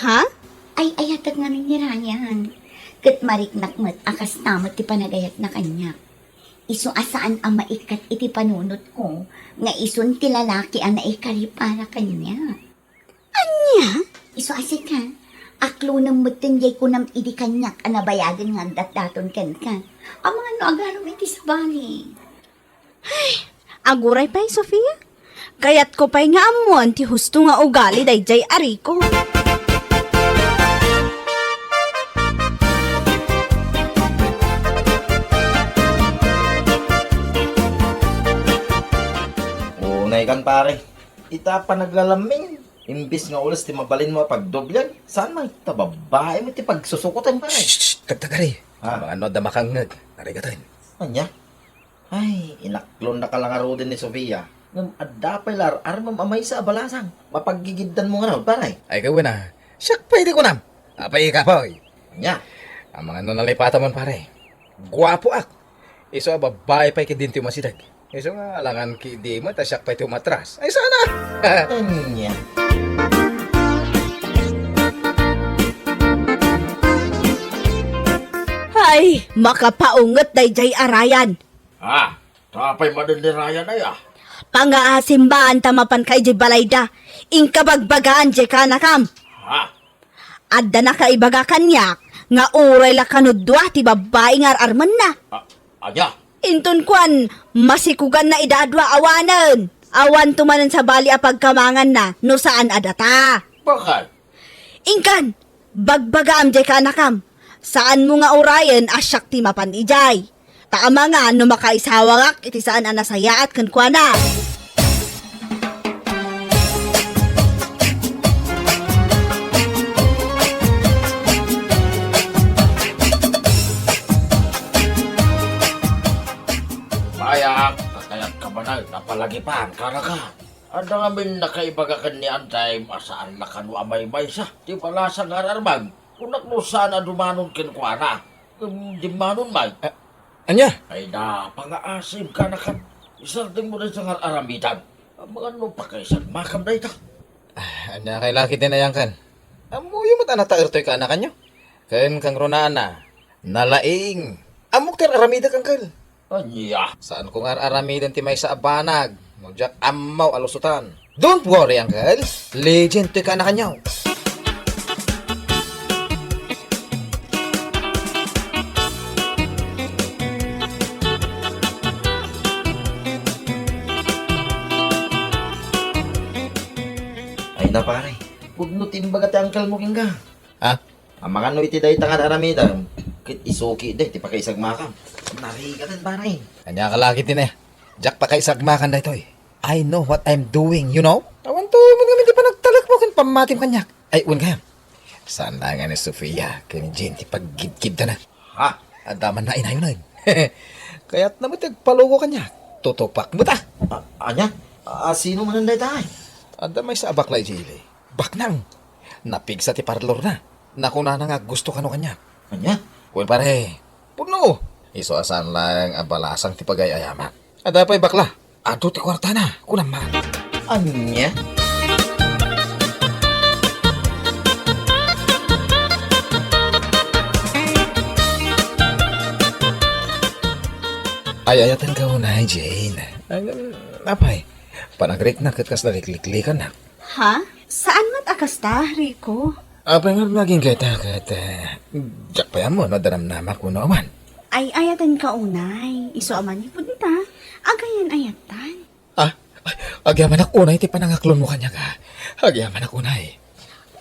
Ha? Ay-ayatek ngamin ni Ryan. Ket mariknak met a kasta met ti panagayatna kaniak. Isu a saan a maikkat iti panunotko nga isun ti lalaki a naikari para kaniak. Ania? Isu a sika, aklonem metten jay kunam idi kaniak a nabayagen nga agdatdaton kenka. Amangan no agaram iti sabali. Ay, aguray pay, Sofia. Kayatko pay nga ammoen ti husto nga ugali dayjay a Rico. Unay kan, pare. Ita panaglalamming, imbis nga ules ti mabalinmo a pagdobliag, saan man ta babaem ti pagsusukoten, pare. Shh, shh, shh, tagtagari. Ha? Maano adda makangngeg? Narigaten. Ania? Ay, inaklonnaka la ngaruden ni Sofia. Ngem adda pay la ar-armem a maysa a balasang. Mapaggigiddanmo ngarud, pare. Ay, gawin a. Siak pay ti kunam. Apay, kapoy. Ania? Amangan no nalipatamon, pare. Guapoak. Isu a babae pay ketdin ti umasideg. Isu nga alangan ketdi met a siak pay ti umatras. Ay, sana! Ania? Ay, makapaunget dayjay a Ryan. Ah, tapay manen ni Ryan aya? Pangaasim baan ta mapanka idiay balayda. Inka bagbagaan diay kanakam. Ha? Adda nakaibaga kaniak nga uray la kano dua ti babbai nga ar-armenna. A-, ania? Inton kuan, masikuganna ida a dua awanen. Awanto manen sabali a pagkamanganna no saan a data. Bakit? Inkan, bagbagaam diay kanakam. Saanmo nga urayen a siak ti mapan idiay. Ta amangan no makaisawangak iti saan a nasayaat kenkuana. Mayak, kakayatka manen a palagipan, kanaka. Adda ngamin nakaibaga ken ni Antay a saan la kano a maymaysa ti balasang nga ar-armem. Kunak no saan a dumanon kenkuana. Ngem dimmanon man. A-, ania? Ay na, pangaasim kanakam. Isardengmo dayta nga ar-aramidem. Amangan no pakaisagmakam dayta. Ah, ania kay laki ti nayangkan? Ammoyo met a nataertoy kanakanyo. Ken kangrunana, nalaing. Ammok ti ar-aramidek, angkel. Ania? Saanko nga ar-aramiden ti maysa a banag no diak ammo a lusotan. Don't worry, uncle. Legend toy kanakanyo. Ay na, pare. Pudno ti imbaga ti uncle mo kenka. Ha? Amangan no iti dayta nga ar-aramidem, ket isuki day ti pakaisagmakam. Narigaten, pare. Ania ka lagi ti ne? Diak pakaisagmakan daytoy. I know what I'm doing, you know? Awan to, mo ngamin ti panagtalekmo ken pammatim kaniak. Ay, wen kayam. Saan la nga ni Sofia ken ni Jane ti paggidgidda na? Ha? Adda man nainayon. Kayatna met ti agpaluko kaniak. Tutupak met a. A-, ania? A-, sino manen dayta? Adda maysa a bakla idiay ili. Baknang. Napigsa ti parlorna. Nakunana nga gusto kano kaniak. Ania? Wen, pare. Pudno. Isu a saan laeng a balasang ti pagay-ayamak. Adda pay bakla. Adu ti kuartana. Kunam man. Ania? Ay-ayatenka unay, Jane. Ay, apay, panagriknak ket kasla likliklikannak. Ha? Saan met a kasta, Rico? Apay nga naging kayta ket, eh, diak pay ammo no adda namnamak wenno awan. Ay-ayatenka unay, isu a manipud ita, agayan-ayatan. Ah, ay, agyamanak unay ti panangaklonmo kaniak, ah. Agyamanak unay.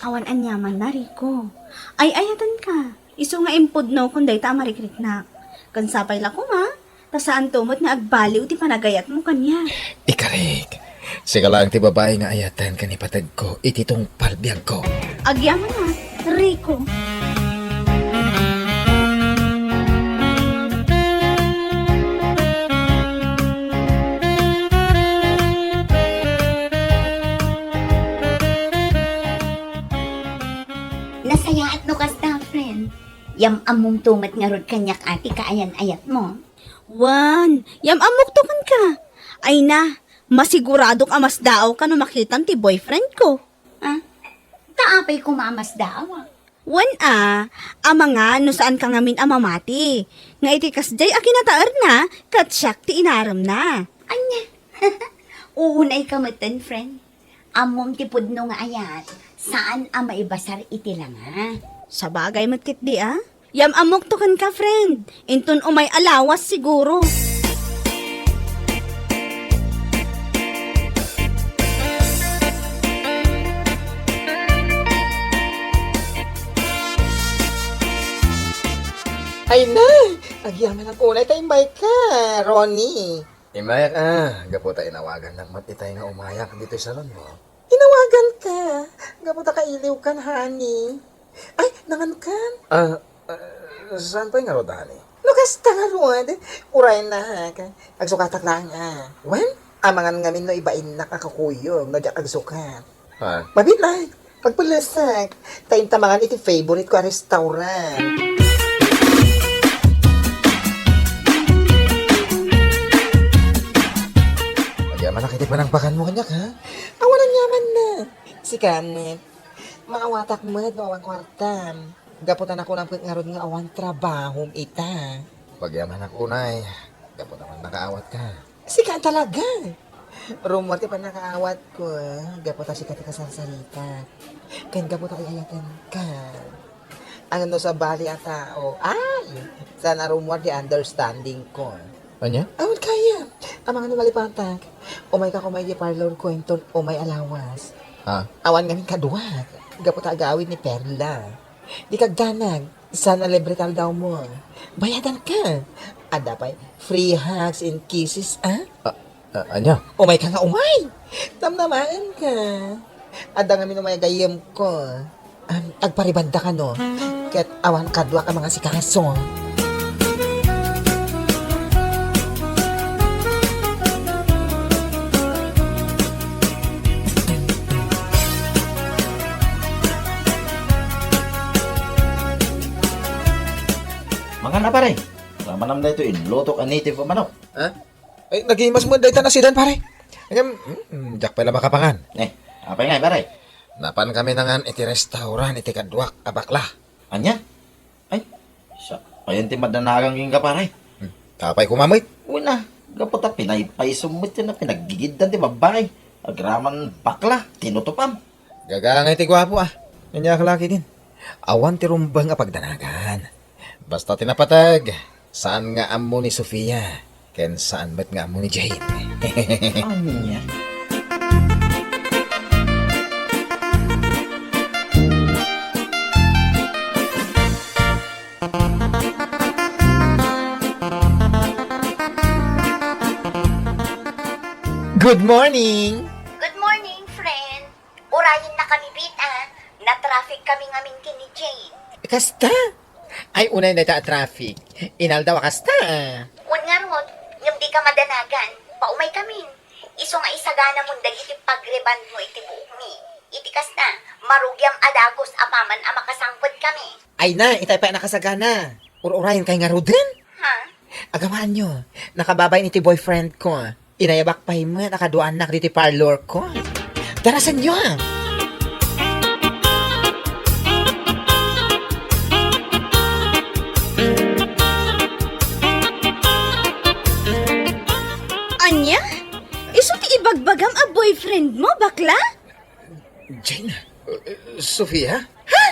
Awan aniamanna, Rico. Ay-ayatenka, isu nga impudnokon dayta a marikriknak. Ken sapay la koma, ta saanto met nga agbaliw ti panagayatmo kaniak. Ikarik, sika laeng ti babai nga ayaten ken ipateg ko iti tungpal biagko. Agyamanak, Rico. Nasayaat no kasta, friend. Yam-ammomto met ngarud kaniak a ti kaayan-ayatmo. Wen, yam-ammokto kenka. Ay na, Masiguradok a masdaawka no makitam ti boyfriend ko. Ah, ta apay koma a masdaaw, ah? Wen a, amangan no saanka ngamin a mamati. Nga iti kasdiay a kinataerna, ket siak ti inaremna. Ania? Uunayka metten, friend. Ammom ti pudno nga ayat, saan a maibasar iti langa. Sabagay met ketdi a. Yam-ammokto kenka, friend. Inton umay a lawas siguro. Ay na! Agyamanak unay ta imbayka, Ronnie. Imbayak a, gapu ta inawagannak met itay nga umayak ditoy salonmo. Inawaganka, gapu ta kailiwkan, honey. Ay, nangankan? Ah, ah, saan pay ngarud, honey? No kasta ngarud, uraynak. Agsukatak laeng a. Wen, amangan ngamin no ibainnak a kakuyog no diak agsukat. Ha? Mabiit laeng. Agpellesak. Ta inta mangan iti favorite ko a restaurant. Agyamanak iti panangbakanmo kaniak, ha? Awan aniamanna. Sika met, maawatak met no awan kuartam. Gapu ta nakunam ket ngarud nga awan trabahom ita. Agyamanak unay, gapu ta man nakaawatka. Sika talaga. Rummuar ti pannakaawatko, gapu ta sika ti kasarsarita. Ken gapu ta ay-ayatenka. Ania no sabali a tao, ay, saan a rummuar ti understandingko. Ania? Awan kaya. Amangan no malipatak. Umayka koma iti parlorko inton umay a lawas. Ha? Awan ngamin kaduak. Gapu ta agawid ni Perla. Dika agdanag. Saan a libre ti aldawmo. Bayadanka. Adda pay free hugs and kisses, a? Ah, ah, ania? Umayka nga umay. Namnamaenka. Adda ngamin umay a gayyemko. Am, agparibanda kano. Ket awan kaduak a mangasikaso. Mangan a, pare. Amanam daytoy inlutok a native a manok. Ha? Ay, nagimas met dayta nasidan, pare. Ngem, mm, diak pay la makapangan. Eh, apay ngay, pare? Napankami nangan iti restaurant iti kaduak a bakla. Ania? Ay, siak payen ti madanagan kenka, pare. Hmm, apay koma met? Wen a, gapu ta pinaypaysom met ti pinaggigiddan ti babbai. Agraman bakla, tinutupam. Gagangay ti guapo, a. Ania a kalaki din. Awan ti rumbeng a pagdanagan. Basta ti napateg, saan nga ammo ni Sofia, ken saan met nga ammo ni Jane. Ania? Good morning! Good morning, friend. Urayenna kami, bit, a. Na-traffic kami ngamin ken ni Jane. Kasta? Ay, unay dayta a traffic. Inaldaw a kasta, a. Wen ngarud, ngem dika madanagan. Paumay kamin. Isu nga isaganamon dagiti pagrebandmo iti buokmi. Iti kasta, marugiam a dagus apaman a makasangpet kami. Ay na, itay pay a nakasagana. Ur-urayenkay ngaruden? Ha? Agawaanyo, nakababain iti boyfriendko. Inayabak pay met a kaduaannak ditoy parlorko. Darasenyo! Ania? Isu ti ibagbagam a boyfriendmo, bakla? Jane? Sofia? Ha?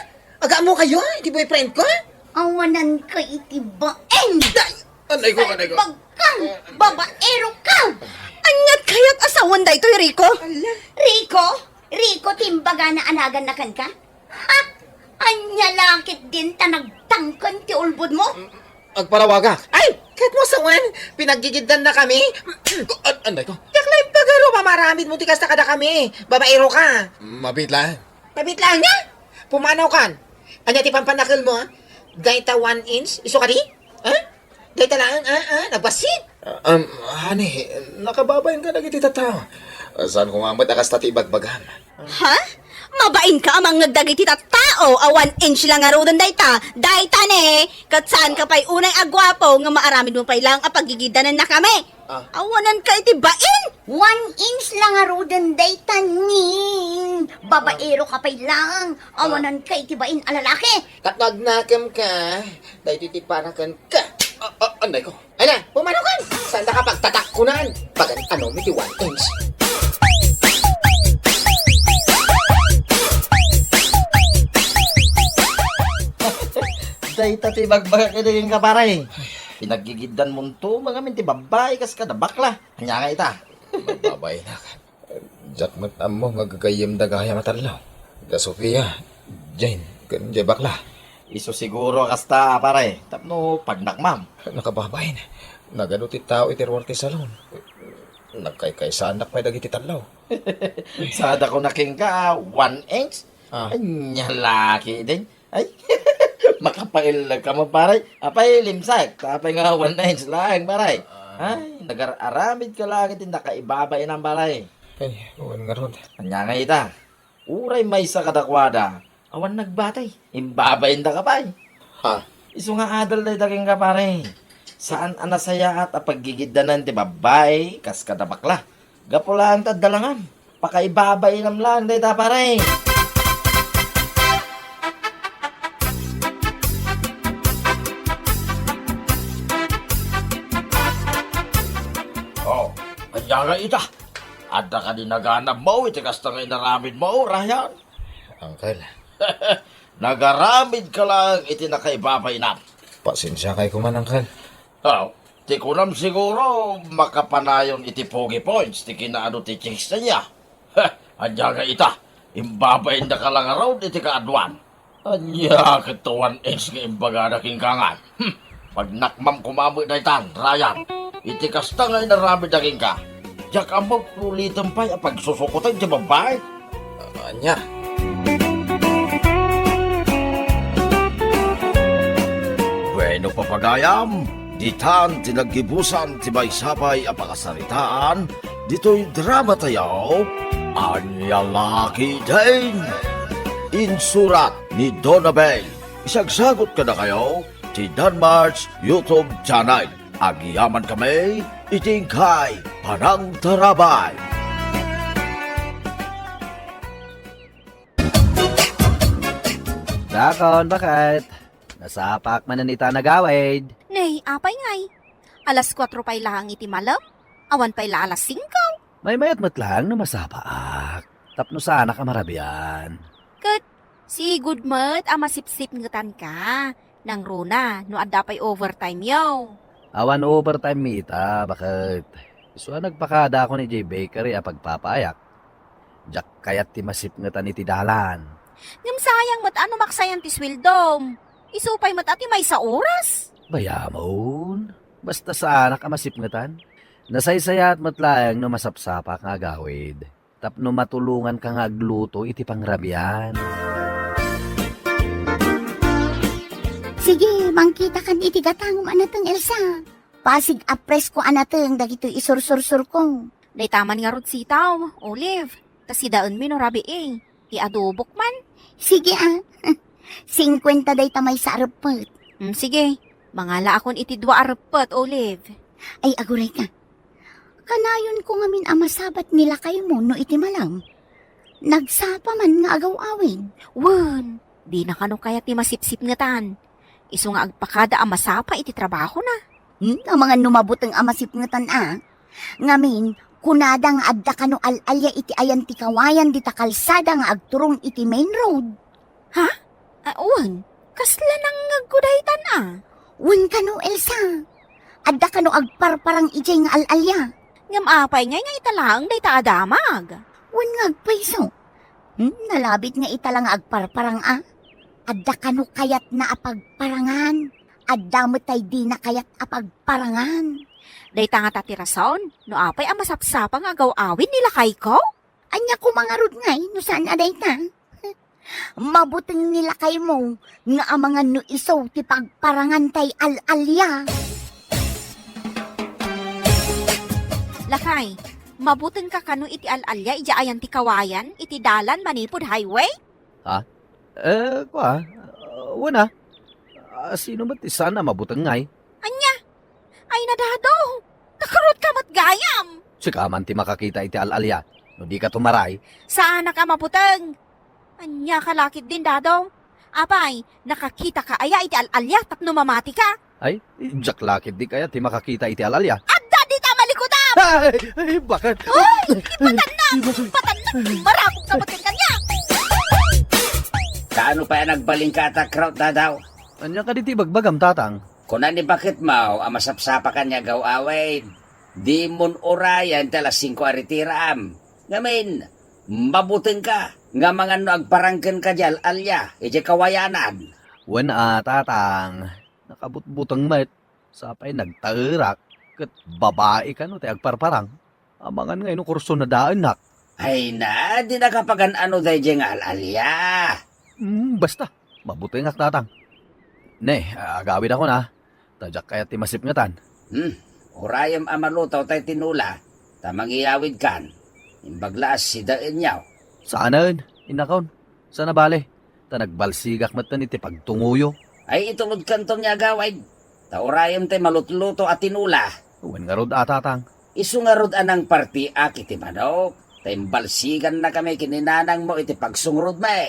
Agaammokayo iti boyfriendko? Awananka iti bain! Day! Anay ko, anay ko. Salbagkang babaeroka! Aniat kayat a sawen daytoy, Rico? Ala. Rico? Rico ti imbagana a naganna kenka? Ha? Ania la ketdin ta nagtangken ti ulbodmo? Agparawagak. Ay! Ket mo sawen, pinaggigiddanna kami. An-, anday ko. Diak la impagarup a maaramidmo ti kasta kadakami. Babaeroka. Mabitla. Mabitla ania? Pumanawkan. Ania ti pampannakelmo, a? Dayta one inch? Isu kadi? Ha? Dayta laeng, a? A? Nagbassit? Ah, um, honey, nakababainka dagiti tattao. Saan koma met a kasta ti ibagbagam. Ha? Mabainka a mangngeg dagiti tattao a one inch la ngaruden dayta? Dayta ne, ket saanka pay unay a guapo nga maaramidmo pay laeng a paggigiddanannakami. Ah. Awananka iti bain! One inch la ngaruden dayta, Ning. Babaero ka pay lang. Awanan ka iti bain a lalaki. Tapno agnakem ka, daytoy ti para kenka. Ah, ah, anay ko. Ay na, pumanaw ka. Saan ka pagtatakkunan? Pagan ano mi ti one inch? Dayta ti bagbaga kadaging ka, pare. Pinaggigiddan monto, mangamin ti babbai, kas kada bakla. Anya nga ita? Babaina ka. Diak met ammo nga gagayyem dagayam a tallo. Da Sofia, Jane, ken jay bakla. Isu siguro kasta, pare, tapno pagnakmam. Nakababain. Nagadu ti tao iti ruar ti salon. Nagkaykaysaannak pay dagiti tallo. Sada ko nakinka, one inch? Ah. Anya laki din. Ay, makapaillag ka mo, pare. Apay, limsak. Apay nga one inch lang, pare. Ah. Ay, nagar-aramid ka lang iti nakaibabainam, pare. Ay, wen ngarud. Anya nga ita? Uray maysa kadakuada, awan nagbatay. Imbabainda ka pay. Ha? Isu nga adal dayta kenka, pare. Saan a nasayaat a paggigiddanan ti babbai kas kada bakla. Gapu laeng ta adda langam. Pakaibabainam laeng dayta, pare. Oh, anya nga ita? Adda kadi naganabmo iti kasta nga inaramidmo, Ryan? Uncle. Nagaramid ka lang iti nakaibabainam. Pasensia kay kuman, Uncle. Oh, ti kunam siguro, makapanayon iti pogi points ti kinaadu ti chicks na niya. Anya nga ita, imbabainda ka lang ngarud iti kaaduan. Ania ket one inch nga imbagada kenka ngan? Hmm. Pagnakmam koma met daytan, Ryan. Iti kasta nga inaramidda kenka, diak ammo no ulitem pay a pagsusukoten ti babbai. Ania? Bueno, papagayam, ditan ti naggibusan ti maysa pay a pakasaritaan ditoy drama tayo, Ania Laki Din. Insurat ni Donabel. Isagsagot kadakayo ti Danmar's YouTube channel. Agyaman kami iti inkay panangtarabay. Dakon, baket. Nasapak manen ita nagawid. Nay, apay ngay? Alas kuatro pay laeng iti malem? Awan pay la alas singko. Maymayat met laeng no masapaak. Tapno saanak a marabian. Ket sigud met a masipsipngetanka. Nangruna no adda pay overtime yo. Awan overtime mi ita, baket. Isu a nagpakadaakon idiay bakery a pagpapaayak. Diak kayat ti masipngetan iti dalan. Ngem sayang met a no maksayan ti sueldom. Isu pay met a ti maysa oras. Bayamon, basta saanak a masipngetan. Nasaysayaat met laeng no masapsapak nga agawid tapno matulonganka nga agluto iti pangrabian. Sige, mangkitakan iti gatangom a nateng, Elsa. Pasig a presko a nateng dagitoy isursursurko. Dayta man ngarud sitaw, Olive. Ta sidaenmi no rabii. Iadobok man. Sige, a. Singkuenta dayta maysa a reppet. Hmm, sige. Mangalaakon iti dua a reppet, Olive. Ay, agurayka. Kanayonko ngamin a masabat ni lakaymo no iti malem. Nagsapa man nga agaw-awid. Wen, dina kano kayat ti masipsipngetan. Isu nga agpakada a masapa iti trabahona. Hmm, amangan no mabuteng a masipngetan a. Ngamin, kunada nga adda kano al-alia iti ayan ti kawayan dita kalsada nga agturong iti main road. Ha? A, wen, kasla nangngegko daytan a. Wen kano, Elsa. Adda kano agparparang idiay nga al-alia. Ngem apay ngay nga ita laeng dayta a damag? Wen nga agpayso. Hmm, nalabit nga ita la nga agparparang a. Adda kano kayatna a pagparangan. Adda met tay dina kayat a pagparangan. Dayta ngata ti rason no apay a masapsapa nga agaw-awid ni lakayko? Ania koma ngarud ngay no saan a dayta? Mabuteng ni lakaymo nga amangan no isu ti pagparangan tay al-alia. Lakay, mabutengka kano iti al-alia idiay ayan ti kawayan iti dalan manipud highway? Ha? Eh, kua, wen a. Ah, sino met ti saan a mabuteng ngay? Ania? Ay, nadado! Nakarutka met gayam! Sika man ti makakita iti al-alia. No dika tumaray. Saanak a mabuteng. Ania ka lakit din, Dado? Apay, nakakita ka aya iti al-alia tapno mamati ka? Ay, diak lakit di kaya ti makakita iti al-alia. Adda dita malikudam! Ay, ay, bakit? Hoy! Ipatannak! Patannak! Marakop ka met kaniak! Kaano pay a nagbalin ka, Takraw, Dadaw? Ania kadi ti ibagbagam, Tatang? Kuna ni baketmo a masapsapa kaniak, Aw-awid. Dimon urayen ti alas singko a ritiraam. Ngamin, mabuteng ka nga mangan no agparangken ka diay al-alia idiay kawayanan. Wen a, Tatang, nakabutbuteng met. Sapay nagtaerak, ket babai kano ti agparparang. Amangan nga ino kurso nadaennak. Ay na, di nakapagan-ano daydiay nga al-alia. Hmm, basta, mabutengak, Tatang. Ne, agawidakon a. Ta diak kayat ti masipngetan. Hmm, urayem a maluto tay tinula, ta mangiyawidkan. Imbag la a sidaenyo. Saanen, innakon. Saan a bale, ta nagbalsigak metten iti pagtungoyo. Ay, itulodkanto ni agawid. Ta urayem tay malutluto a tinula. Wen ngarud a, Tatang. Isu ngarud a nangpartiak iti manok, ta imbalsigannakami ken ni nanangmo iti pagsungrudmi.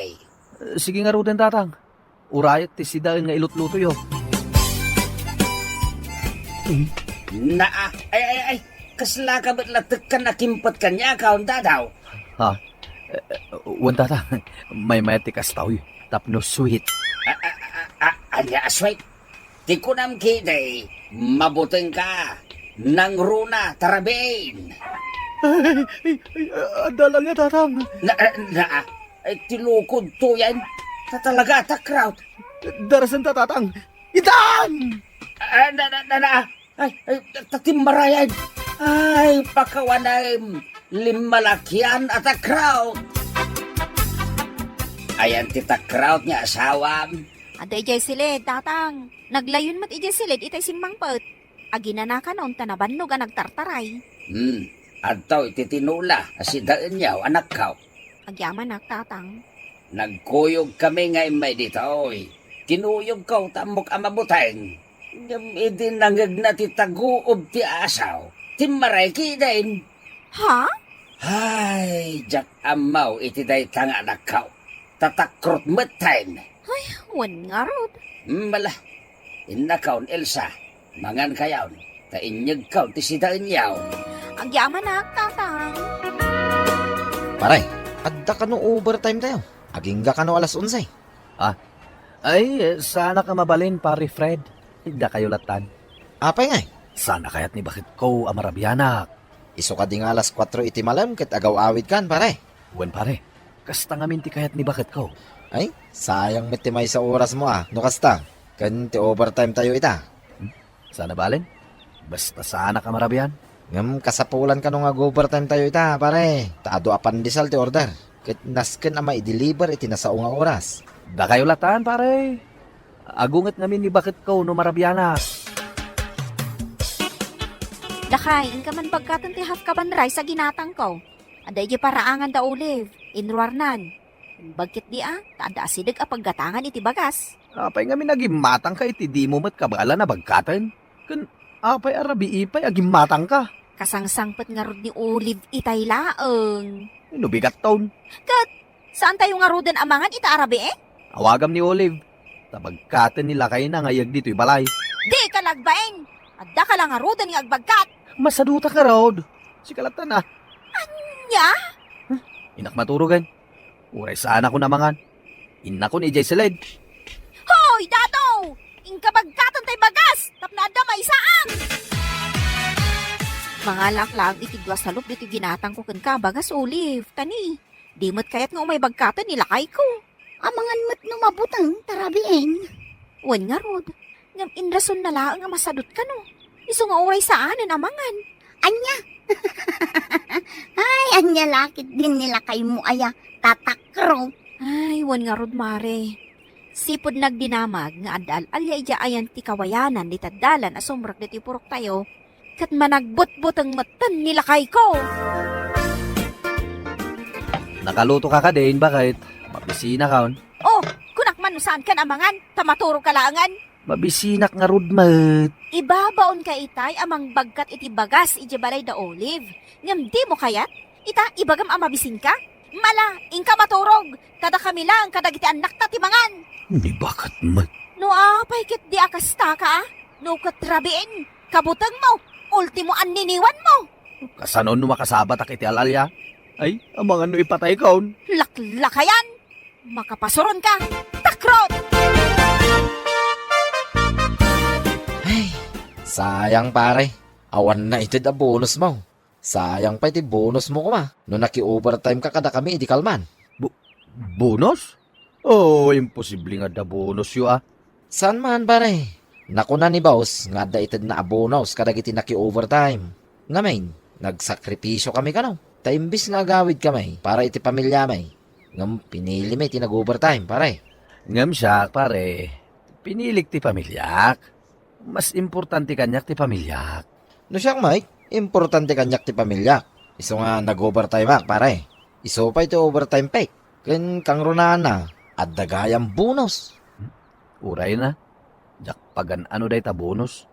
Eh, sige ngaruden, Tatang. Urayek ti sidaen nga ilutlutoyo. Naa, ay, ay, ay, kasla ka met la tekkan a kimpet kaniak, Dadaw? Ha? Eh, eh, wen, Tatang, maymayat ti kastoy, tapno sweet. A, a, a, a, ania a sweet? Ti kunam ketdi, mabuteng ka, nangruna, tarabin. Ay, ay, ay, adda al-alia, Tatang. Na, na, ay, ti lukodto yan. Ta talaga, Takraw. Darasen ta, Tatang. Itan! Ah, na, na, na, na. Ay, ay, ta timmarayan. Ay, pakawanem. Limmalakian a Takraw. Ayan ti Takraw nga asawam. Adda idiay silid, Tatang. Naglayon met idiay silid itay simmangpet. Aginanakanon ta nabannog a nagtartaray. Hmm, adtoy ti tinula a sidaenyo, anakko. Agyamanak, Tatang. Nagkuyogkami nga immay ditoy. Kinuyogko ta ammok a mabuteng. Ngem idi nangegna ti taguob ti asaw, timmaray ketdin. Ha? Ay, diak ammo iti dayta nga anakko. Ta Takraw metten. Ay, wen ngarud. Mala, innakon, Elsa. Mangankayon, ta inyegkon ti sidaenyo. Agyamanak, Tatang. Pare, adda kano overtime tayo? Agingga kano alas onse? Ah, ay, saanak a mabalin, Pare Fred. Dakayo lattan. Apay ngay? Saan a kayat ni baketko a marabianak? Isu kadi nga alas kuatro iti malem ket agaw-awidkan, pare. Wen, pare, kasta ngamin ti kayat ni baketko. Ay, sayang met ti maysa orasmo a, no kasta. Ken ti overtime tayo ita. Hmm? Saan a balen? Basta saanak a marabian. Ngem kasapulan kano nga ag-overtime tayo ita, pare. Ta adu a pandesal ti order. Ket nasken a maideliver iti nasao nga oras. Dakayo lattan, pare. Agunget ngamin ni baketko no marabianak. Lakay, inka man bagkaten ti half kaban rice a ginatangko. Adda idiay paraangan da Olive, inruarnan. Bagket di a, ta adda asideg a paggatangan iti bagas. Apay ngamin a gimmatangka iti dimo met kabaelan a bagkaten? Ken apay a rabii pay a gimmatangka? Kasangsangpet ngarud ni Olive itay laeng. No bigatton. Ket saan tayo ngaruden a mangan ita a rabii? Awagam ni Olive. Ta bagkaten ni lakayna nga iyeg ditoy balay. Dika la agbain! Addaka la ngaruden nga agbagkat! Masadutak ngarud. Sika lattan a. Ania? Huh? Innak maturogen. Uray saanakon a mangan. Innakon idiay silid. Hoy, Dado! Inka bagkaten tay bagas tapno adda maysaak! Mangalak laeng iti dua salup ditoy ginatangko kenka a bagas, Olive. Ta ni, di met kayat nga umay bagkaten ni lakayko. Amangan met no mabuteng ta rabiin. Wen ngarud, ngem inrasonna laeng a masadut kano. Isu nga uray saanen a mangan. Ania? Ay, ania la ketdin ni lakaymo aya, Tatakro? Ay, wen ngarud, Mare. Sipud nagdinamag nga adda al-alia idiay ayan ti kawayanan dita dalan a sumrek ditoy puroktayo, ket managbutbuteng metten ni lakayko. Nakaluto ka kadin, baket? Mapisinakon. Oh, kunak man no saankan a mangan, ta maturogka laengen. Mabisinak ngarud met. Ibabaonka itay a mangbagkat iti bagas idiay balay da Olive. Ngem dimo kayat? Ita, ibagam a mabisinka? Mala, inka maturog. Kadakami laeng kadagiti annakta ti mangan. Ni baket met. No apay ketdi a kastaka, a? No ket rabiin, kabutengmo, ultimo anniniwanmo. Kasano no makasabatak iti al-alia? Ay, amangan no ipataykon. Laklakayan! Makapasuronka! Takrot! Ay, sayang, pare. Awan naited a bonus mo. Sayang pay ti bonus mo koma no naki-overtime ka kadakami idi kalman. Bo-, bonus? Oh, imposible nga adda bonus yo, a. Saan man, pare? Nakuna ni boss nga adda itedna a bonus kadagiti naki-overtime. Ngamin, nagsakripisyo kami kano. Ta imbis nga agawid kami para iti pamilyami, ngem pinili mi ti nag-overtime, pare. Ngem siak, pare, pinilik ti pamilyak. Mas importante kaniak ti pamilyak. No siak, Mike, importante kaniak ti pamilyak. Isu nga nag-overtime ak, pare. Isu pay ti overtime pay. Ken kangrunana, adda gayam bonus. Uray na, diak pagan-ano dayta bonus.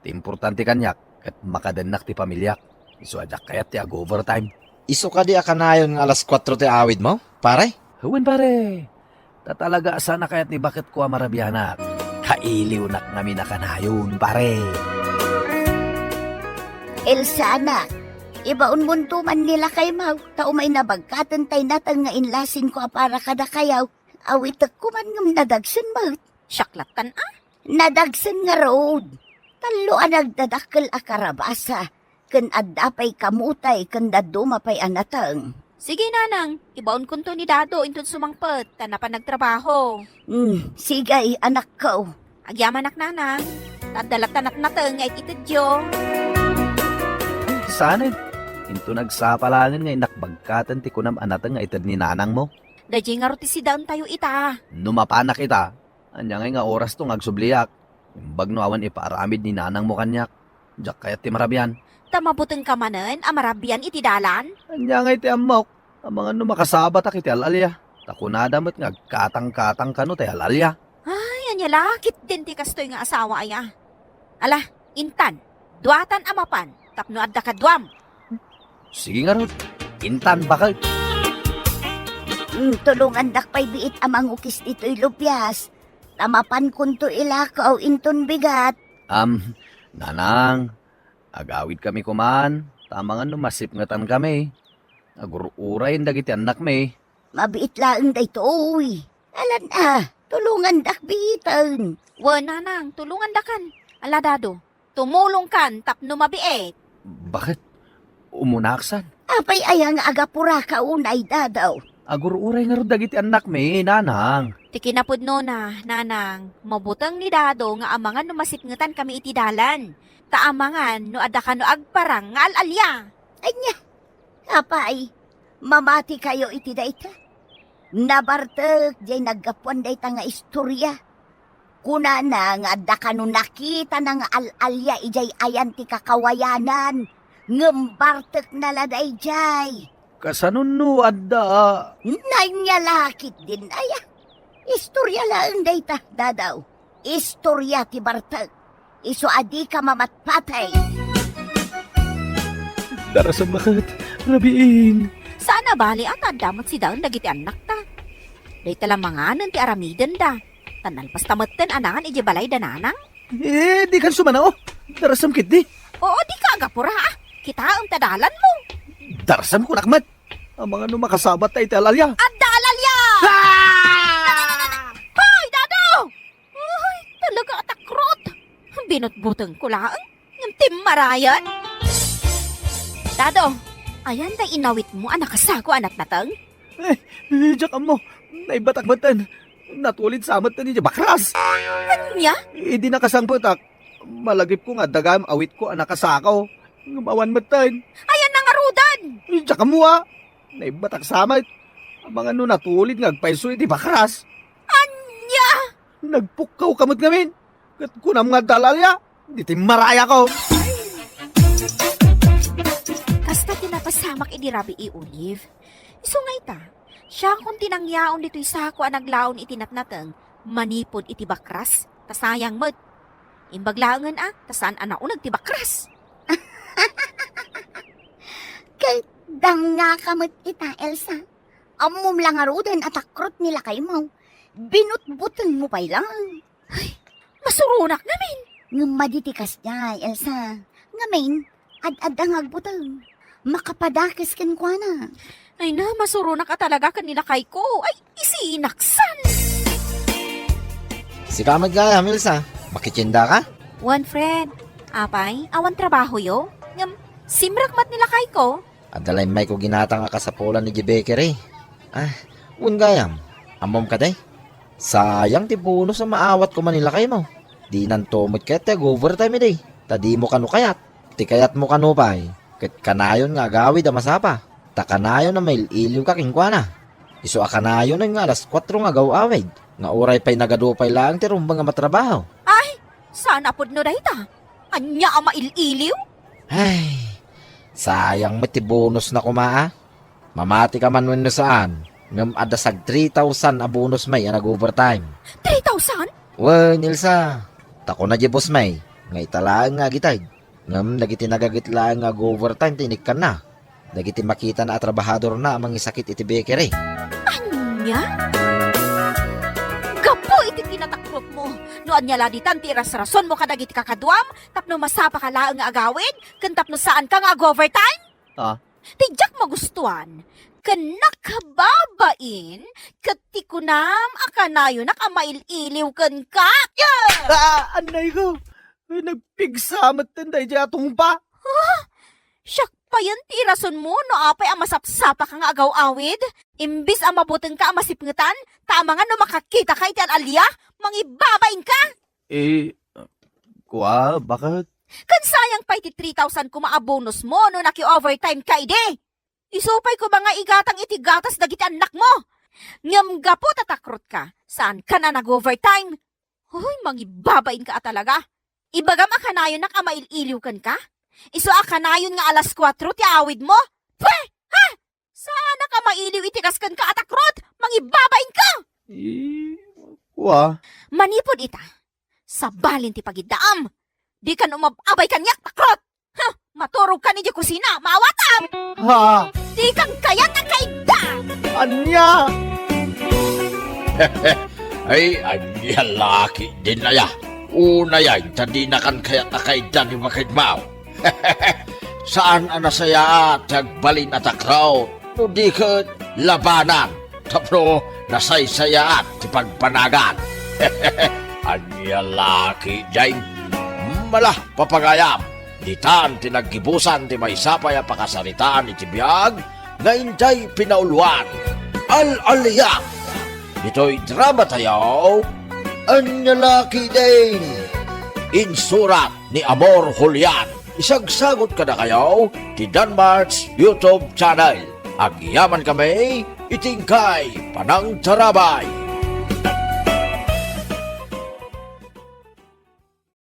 Ti importante kaniak, ket makadennak ti pamilyak. Isu a diak kayat ti ag-overtime. Isu kadi a kanayon nga alas kuatro ti awid mo, pare? Wen, pare. Ta talaga a saan a kayat ni baketko a marabianak. Kailiwnak ngamin a kanayon, pare. Elsa, anak, ibaonmonto man ni lakaymaw, ta umay nabagkaten tay nateng nga inlasinko a para kadakayaw. Awitekko man ngem nadagsen met. Siak lattan, a? Nadagsen ngarud. Tallo a nagdadakkel a karabasa, ken adda pay kamutay ken dadduma pay a nateng. Sige, nanang, ibaonkonto ni Dado inton sumangpet, ta napan nagtrabaho. Hmm, sige, anakko. Agyamanak, nanang. Ta adda latta natnateng nga it-itedyo. Saan? Inton nagsapa laengen nga innak bagkaten ti kunam a nateng nga ited ni nanangmo. Daydiay ngarud ti sidaentayo ita. No mapanak ita, ania ngay nga orasto nga agsubliak? Imbag no awan ipaaramid ni nanangmo kaniak. Diak kayat ti marabian. Ta mabutengka manen a marabian iti dalan? Ania ngay ti ammok? Amangan no makasabatak iti al-alia. Ta kunada met nga agkatangkatang kano tay al-alia. Ay, ania la ketdin ti kastoy nga asawa aya? Ala, intan, duatan a mapan tapno adda kaduam. Sige ngarud, intan, baket. Hmm, tulongandak pay biit a mangukis ditoy lubias. Ta mapankonto ilakaw inton bigat. Am, nanang, agawidkami koman, ta amangan no masipngetankami. Agur-urayen dagiti annakmi. Mabiit laeng daytoy. Alan a, tulongandak biiten. Wen, nanang, tulongandakan. Ala, Dado, tumulongkan tapno mabiit. Baket? Umunaak san? Apay aya nga agapuraka unay, Dado? Agur-uray ngarud dagiti annakmi, nanang. Ti kinapudnona, nanang, mabuteng ni Dado nga amangan no masipngetankami iti dalan. Ta amangan no adda kano agparang nga al-alia. Ania? Apay, mamatikayo iti dayta? Nabartek diay naggapuan dayta nga istoria. Kunana nga adda kano nakitana nga al-alia idiay ayan ti kakawayanan, ngem bartekna la daydiay. Kasano no adda a? Nainyalakit din aya. Istoria laeng dayta, Dadaw. Istoria ti bartek. Isu a dika mamatpatay. Darasem, baket, rabiin. Saan a bali a ta adda met sidaen dagiti annakta. Dayta la manganen ti aramidenda. Ta nalpasta metten a nangan idiay balay da nanang. Eh, dikan sumanao. Darasem ketdi. Oo, dika agapura, a. Kitaem ta dalanmo. Darasem kunak met. Amangan no makasabat ta iti al-alia. Adda al-alia! Ah! Hoy, Dado! Ay, talaga a takrot! Binutbutengko laeng, ngem timmarayan. Dado, ayan tay inawitmo a nakasako a natnateng? Eh, eh, diak ammo. Naibbatak metten. Natulid sa metten idiay bakras. Ania? Idi nakasangpetak, malagipko nga adda gayam awitko a nakasako. Ngem awan metten. Ayan nangarudan? Eh, diak ammo a. Naibbatak sa met. Amangan no natulid nga agpayso iti bakras. Ania? Nagpukkawka met ngamin. Ket kunam nga adda al-alia, di timmarayako. Kasta ti napasamak idi rabii, Olive. Isu nga ita, siakon ti nangyaon ditoy sako a naglaon iti natnateng manipud iti bakras. Sayang met. Imbag laengen a, ta saan a nauneg ti bakras. Ket dangngaka met ita, Elsa. Ammom la ngaruden a takrot ni lakaymo. Binutbutengmo pay lang. Ay, masuronak ngamin. Ngem madi ti kasdiay, Elsa. Ngamin, ad-adda nga agbuteng. Makapadakes kenkuana. Ay na, masuronak a talaga ken ni lakayko. Ay, isinaksan. Sika met gayam, Elsa. Makitiendaka? Wen, Fred. Apay, awan trabahoyo? Ngem, simrek met ni lakayko. Adda la immayko ginatang a kasapulan idiay bakery. Ah, wen gayam. Ammom kadi? Sayang ti bonus a maawat koma ni lakaymo. Dinanto met kayat ti ag-overtime idi. Ta dimo kano kayat. Ti kayatmo kano pay, ket kanayon nga agawid a masapa. Ta kanayon a mail-iliwka kenkuana. Isu a kanayon nga alas kuatro nga agaw-awid, nga uray pay nagadu pay laeng ti rumbeng a matrabaho. Ay, saan a pudno dayta? Ania a mail-iliw? Ay, sayang met ti bonusna koma a. Mamatika man wenno saan, ngem adda sag three thousand a bonus may a nag-overtime. Three thousand? Wen, Elsa, ta kuna di boss may, nga ita laeng nga agited. Ngem dagiti nagagit laeng nga ag-overtime ti inikkanna. Dagiti makitana a trabahadorna a mangisakit iti bakery. Ania? Gapu iti kinatakrotmo, no ania la ditan ti irasrasonmo kadagiti kakaduam tapno masapaka laeng nga agawid, ken tapno saanka nga ag-overtime? Ah? Ti diak magustuan, ken nakababain, ket ti kunam a kanayonak a mail-iliw kenka. Ah, annay ko! Ay, nagpigsa met ten daydiay a tungpa. Ah, siak payen ti irasonmo no apay a masapsapaka nga agaw-awid. Imbis a mabutengka a masipngetan, ta amangan no makakitaka iti al-alia, mangibabainka. Eh, kua, bakit? Ken sayang pay ti three thousand koma a bonusmo no naki-overtimeka idi. Isu pay koma nga igatang iti gatas dagiti annakmo. Ngem gapu ta takrotka, saankan a nag-overtime. Hoy, mangibabainka a talaga. Ibagam a kanayonnak a mail-iliw kenka? Isu a kanayon nga alas kuatro ti awidmo? Pwe! Ha? Saanak a mailiw iti kas kenka a takrot? Mangibabainka! Eh, kua. Manipud ita, sabalen ti pagiddaam. Dikan umab-abay kaniak, takrot! Huh, maturogkan idiay kusina, maawatam! Ha? Dikan kayat a kaidda! Ania? Ay, ania la ketdin aya? Unay, ta dinakan kayat a kaidda ni baketmo. Saan a nasayaat ti agbalin a takrot, no di ket labanan, tapno nasaysayaat ti pagbanagan. Ania la ketdin? Mala, papagayam, ditan ti naggibusan ti maysa pay a pakasaritaan iti biag nga intay pinauloan. Al-alian! Ditoy dramatayo, Ania la ketdin? Insurat ni Amor Julian. Isagsagot kadakayo ti Danmart's YouTube channel. Agyamankami iti inkay panangtarabay.